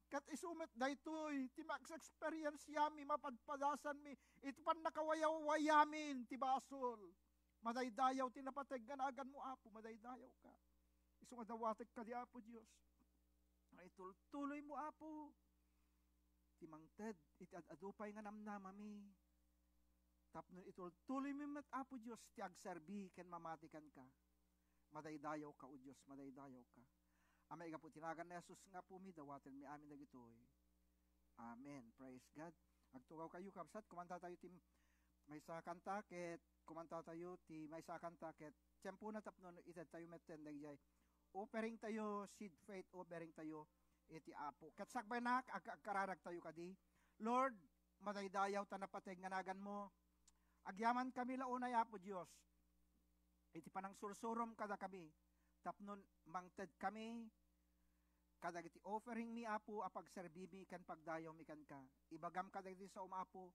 Ket isu met daytoy ti ma-experience-yami, mapadpadasanmi iti pannakawayawayami ti basol. Madaydayaw ti napateg nga naganmo, Apo, madaydayawka. Isu nga dawatek kadi, Apo Dios, nga itultuloymo, Apo, ti mangted iti ad-adu pay nga namnamami. Tapno itultuloymi met, Apo Dios, ti agserbi ken mamati kenka. Madaydayawka, O Dios, madaydayawka. Amay gapu ti nagan ni Jesus nga Apomi, dawatenmi amin dagitoy. Amen. Praise God. Agtugaw kayo, kabsat. Kumanta tayo ti maysa a kanta, ket kumanta tayo ti maysa a kanta, ket tiempo na tapno ited tayo metten dagijay offering tayo, seed faith offering tayo iti Apo. Ket sakbayna, ag-, agkararag tayo kadi. Lord, madaydayaw ta napateg nga naganmo. Agyamankami la unay, Apo Dios, iti panangsursurom kadakami, tapno mangtedkami kadagiti offeringmi, Apo, a pagserbimi ken pagdayawmi kenka. Ibagam kadagiti saom, Apo,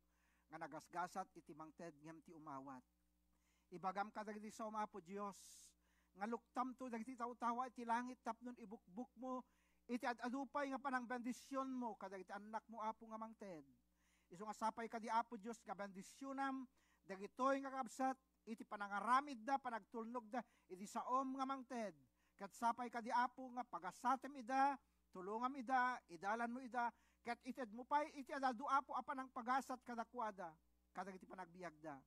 nga nagasgasat iti mangted ngem ti umawat. Ibagam kadagiti saom, Apo Dios, nga luktamto dagiti tawtawa iti langit tapno ibukbokmo iti ad-adu pay nga panangbendisionmo kadagiti annakmo, Apo, nga mangted. Isu nga sapay kadi, Apo Dios, nga bendisionam dagitoy nga kabsat iti panangaramidda, panagtulnogda iti saom nga mangted. Ket sapay kadi, Apo, nga pagasatem ida, tulongam ida, idalanmo ida, ket itedmo pay iti ad-adu, Apo, a panangpagasat kadakuada kadagiti panagbiagda.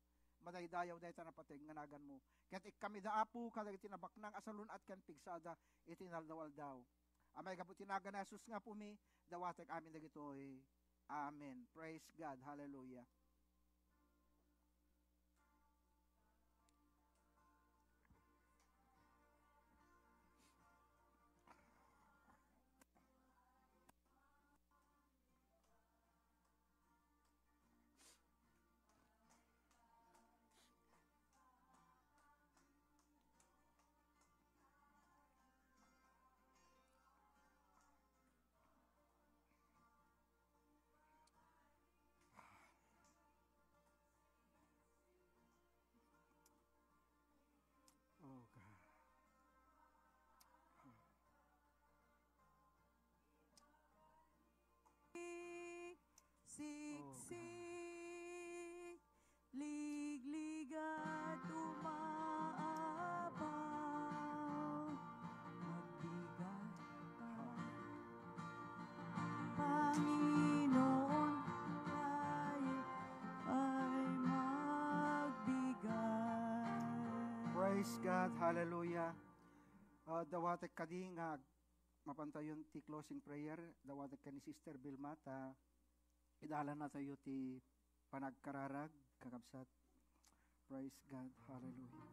Madaydayaw dayta napateg nga naganmo. Ket ikkam ida, Apo, kadagiti nabaknang a salun-at ken pigsada iti inaldaw-aldaw. Amay gapu ti nagan ni Jesus nga Apomi, dawatek amin dagitoy. Amen. Praise God. Hallelujah. Oh, God. Siksik, ligligat, umaapaw, magbigat pa. Panginoon, tayo ay magbigat. Praise God. Hallelujah. Ah, dawatek kadi nga ag-, mapantayon ti closing prayer. Dawatek ken ni Sister Vilma ta idalanna tayo ti panagkararag, kakabsat. Praise God. Hallelujah.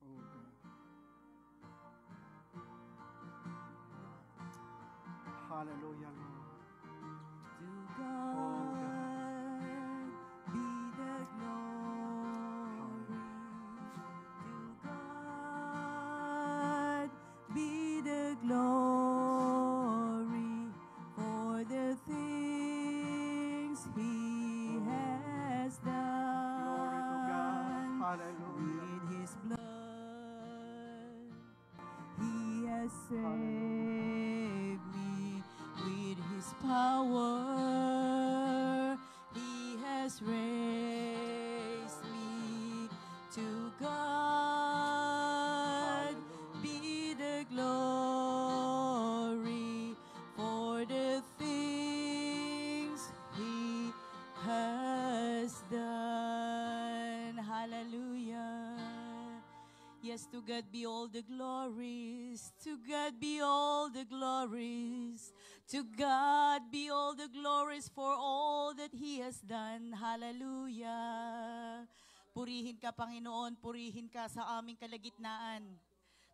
Oh God. Hallelujah, Lord. To God be the glory. To God be the glory for the things He has done. Glory to Save me with his power. He has raised me to God be the glory for the things he has done. Hallelujah. Yes, to God be all the glories. To God be all the glories. To God be all the glories for all that He has done. Hallelujah. Purihin ka, Panginoon. Purihin ka sa aming kalagitnaan.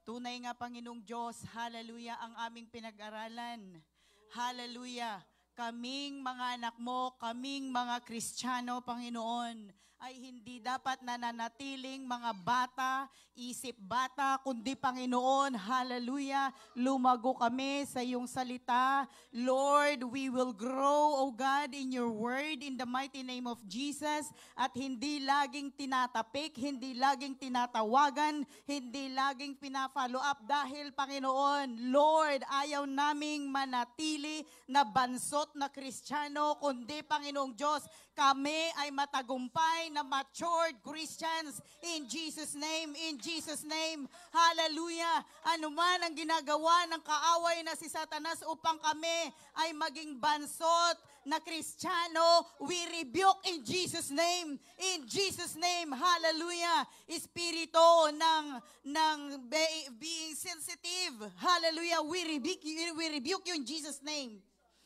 Tunay nga, Panginoong Diyos, hallelujah, ang aming pinag-aralan. Hallelujah. Kaming mga anak mo, kaming mga Kristiyano, Panginoon, ay hindi dapat nananatiling mga bata, isip bata, kundi, Panginoon, hallelujah, lumago kami sa iyong salita. Lord, we will grow, O God, in your word, in the mighty name of Jesus, at hindi laging tinatapik, hindi laging tinatawagan, hindi laging pina-follow up, dahil, Panginoon, Lord, ayaw naming manatili na bansot na Kristiyano, kundi, Panginoong Diyos, kami ay matagumpay na matured Christians. In Jesus' name, in Jesus' name. Hallelujah. Ano man ang ginagawa ng kaaway na si Satanas upang kami ay maging bansot na Kristiyano, we rebuke in Jesus' name. In Jesus' name. Hallelujah. Espiritu ng, ng be-, being sensitive. Hallelujah. We rebuke, we rebuke you in Jesus' name.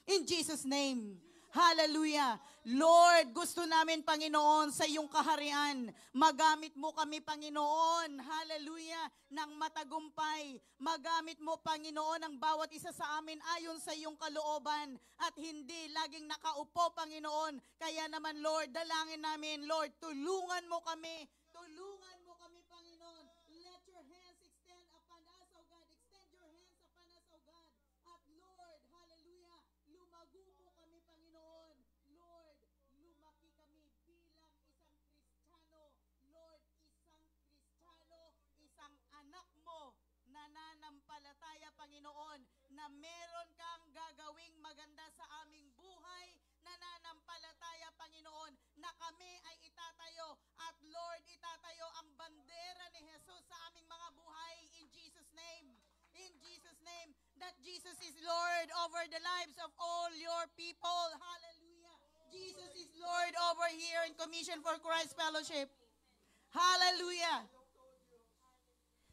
In Jesus' name. Hallelujah. Lord, gusto namin, Panginoon, sa iyong kaharian. Magamit mo kami, Panginoon. Hallelujah. Nang matagumpay. Magamit mo, Panginoon, ang bawat isa sa amin ayon sa iyong kalooban at hindi laging nakaupo, Panginoon. Kaya naman, Lord, dalangin namin, Lord, tulungan mo kami. Tulungan mo kami, Panginoon. Let your hands extend upon us, O God. Extend your hands upon us, O God. At Lord, hallelujah, lumago po kami, Panginoon. Lord, lumaki kami bilang isang Kristiyano. Lord, isang Kristiyano, isang anak mo, nananampalataya, Panginoon, na meron kang gagawing maganda sa aming buhay, nananampalataya, Panginoon, na kami ay itatayo. At Lord, itatayo ang bandera ni Jesus sa aming mga buhay. In Jesus' name. In Jesus' name. That Jesus is Lord over the lives of all your people. Hallelujah. Jesus is Lord over here in Commission for Christ Fellowship. Hallelujah.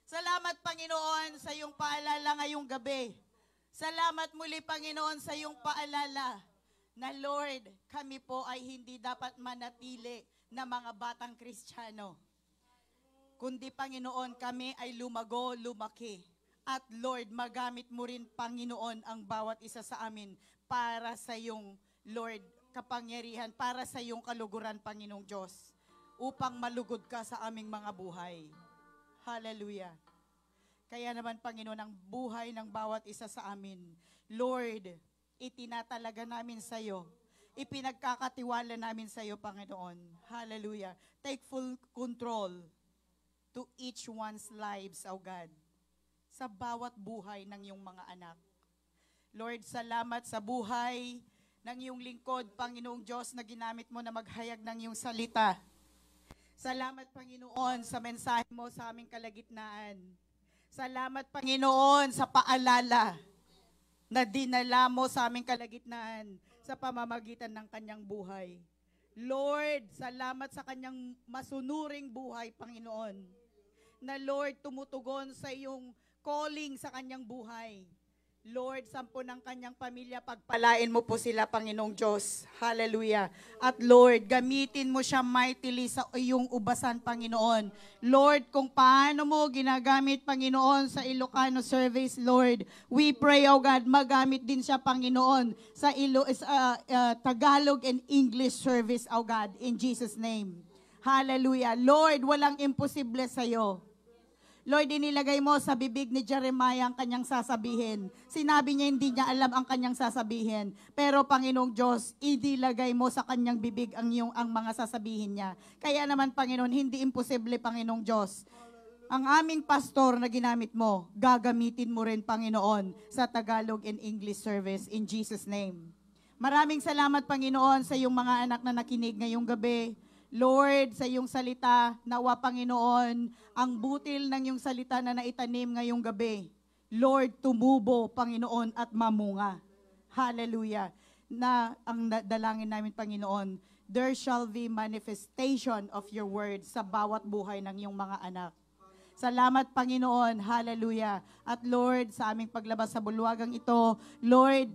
Salamat, Panginoon, sa iyong paalala ngayong gabi. Salamat muli, Panginoon, sa iyong paalala na, Lord, kami po ay hindi dapat manatili na mga batang Kristiyano. Kundi, Panginoon, kami ay lumago, lumaki. At, Lord, magamit mo rin, Panginoon, ang bawat isa sa amin para sa iyong, Lord, kapangyarihan, para sa iyong kaluguran, Panginoong Diyos, upang malugod ka sa aming mga buhay. Hallelujah. Kaya naman, Panginoon, ang buhay ng bawat isa sa amin, Lord, itinatalaga namin sa iyo. Ipinagkakatiwala namin sa iyo, Panginoon. Hallelujah. Take full control to each one's lives, O God, sa bawat buhay ng iyong mga anak. Lord, salamat sa buhay ng iyong lingkod, Panginoong Diyos, na ginamit mo na maghayag ng iyong salita. Salamat, Panginoon, sa mensahe mo sa aming kalagitnaan. Salamat, Panginoon, sa paalala na dinala mo sa aming kalagitnaan sa pamamagitan ng kanyang buhay. Lord, salamat sa kanyang masunuring buhay, Panginoon. Na, Lord, tumutugon sa iyong calling sa kanyang buhay. Lord, sampo ng kanyang pamilya, pagpalain mo po sila, Panginoong Diyos. Hallelujah. At Lord, gamitin mo siya mightily sa iyong ubasan, Panginoon. Lord, kung paano mo ginagamit, Panginoon, sa Ilocano service, Lord, we pray, O God, magamit din siya, Panginoon, sa Ilo-, sa, ah, ah, Tagalog and English service, O God, in Jesus' name. Hallelujah. Lord, walang imposible sa'yo. Lord, inilagay mo sa bibig ni Jeremiah ang kanyang sasabihin. Sinabi niya, hindi niya alam ang kanyang sasabihin. Pero, Panginoong Diyos, idilagay mo sa kanyang bibig ang iyong, ang mga sasabihin niya. Kaya naman, Panginoon, hindi imposible, Panginoong Diyos. Ang aming pastor na ginamit mo, gagamitin mo rin, Panginoon, sa Tagalog and English service in Jesus' name. Maraming salamat, Panginoon, sa iyong mga anak na nakinig ngayong gabi. Lord, sa iyong salita, nawa, Panginoon, ang butil ng iyong salita na naitanim ngayong gabi, Lord, tumubo, Panginoon, at mamunga. Hallelujah. Na ang na- dalangin namin, Panginoon, there shall be manifestation of your word sa bawat buhay ng iyong mga anak. Salamat, Panginoon. Hallelujah. At Lord, sa aming paglabas sa bulwagang ito, Lord,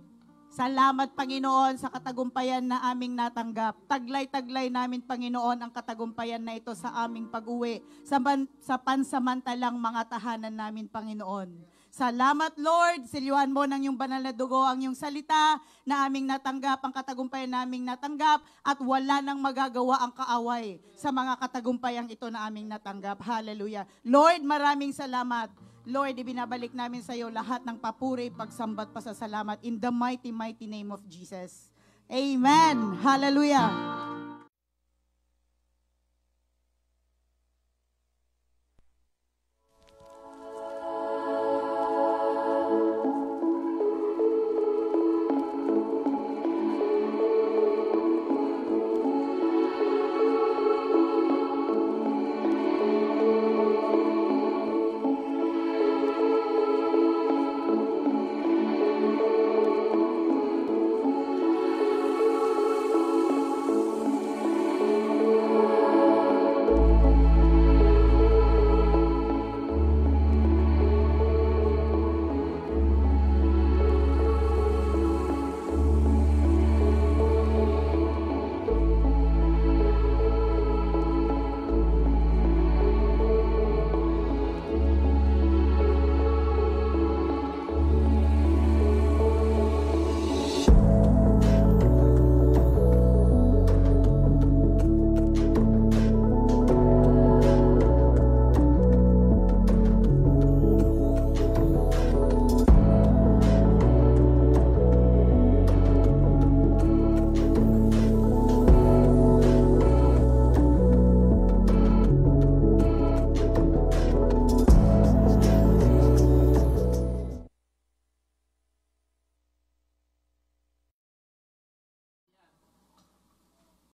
salamat, Panginoon, sa katagumpayan na aming natanggap. Taglay-taglay namin, Panginoon, ang katagumpayan na ito sa aming pag-uwi, sa, ban- sa pansamantalang mga tahanan namin, Panginoon. Salamat, Lord. Silyuan mo ng iyong banal na dugo ang iyong salita na aming natanggap, ang katagumpayan na aming natanggap, at wala nang magagawa ang kaaway sa mga katagumpayang ito na aming natanggap. Hallelujah. Lord, maraming salamat. Lord, ibinabalik namin sa iyo lahat ng papuri, pagsambat, pasasalamat in the mighty, mighty name of Jesus. Amen. Hallelujah.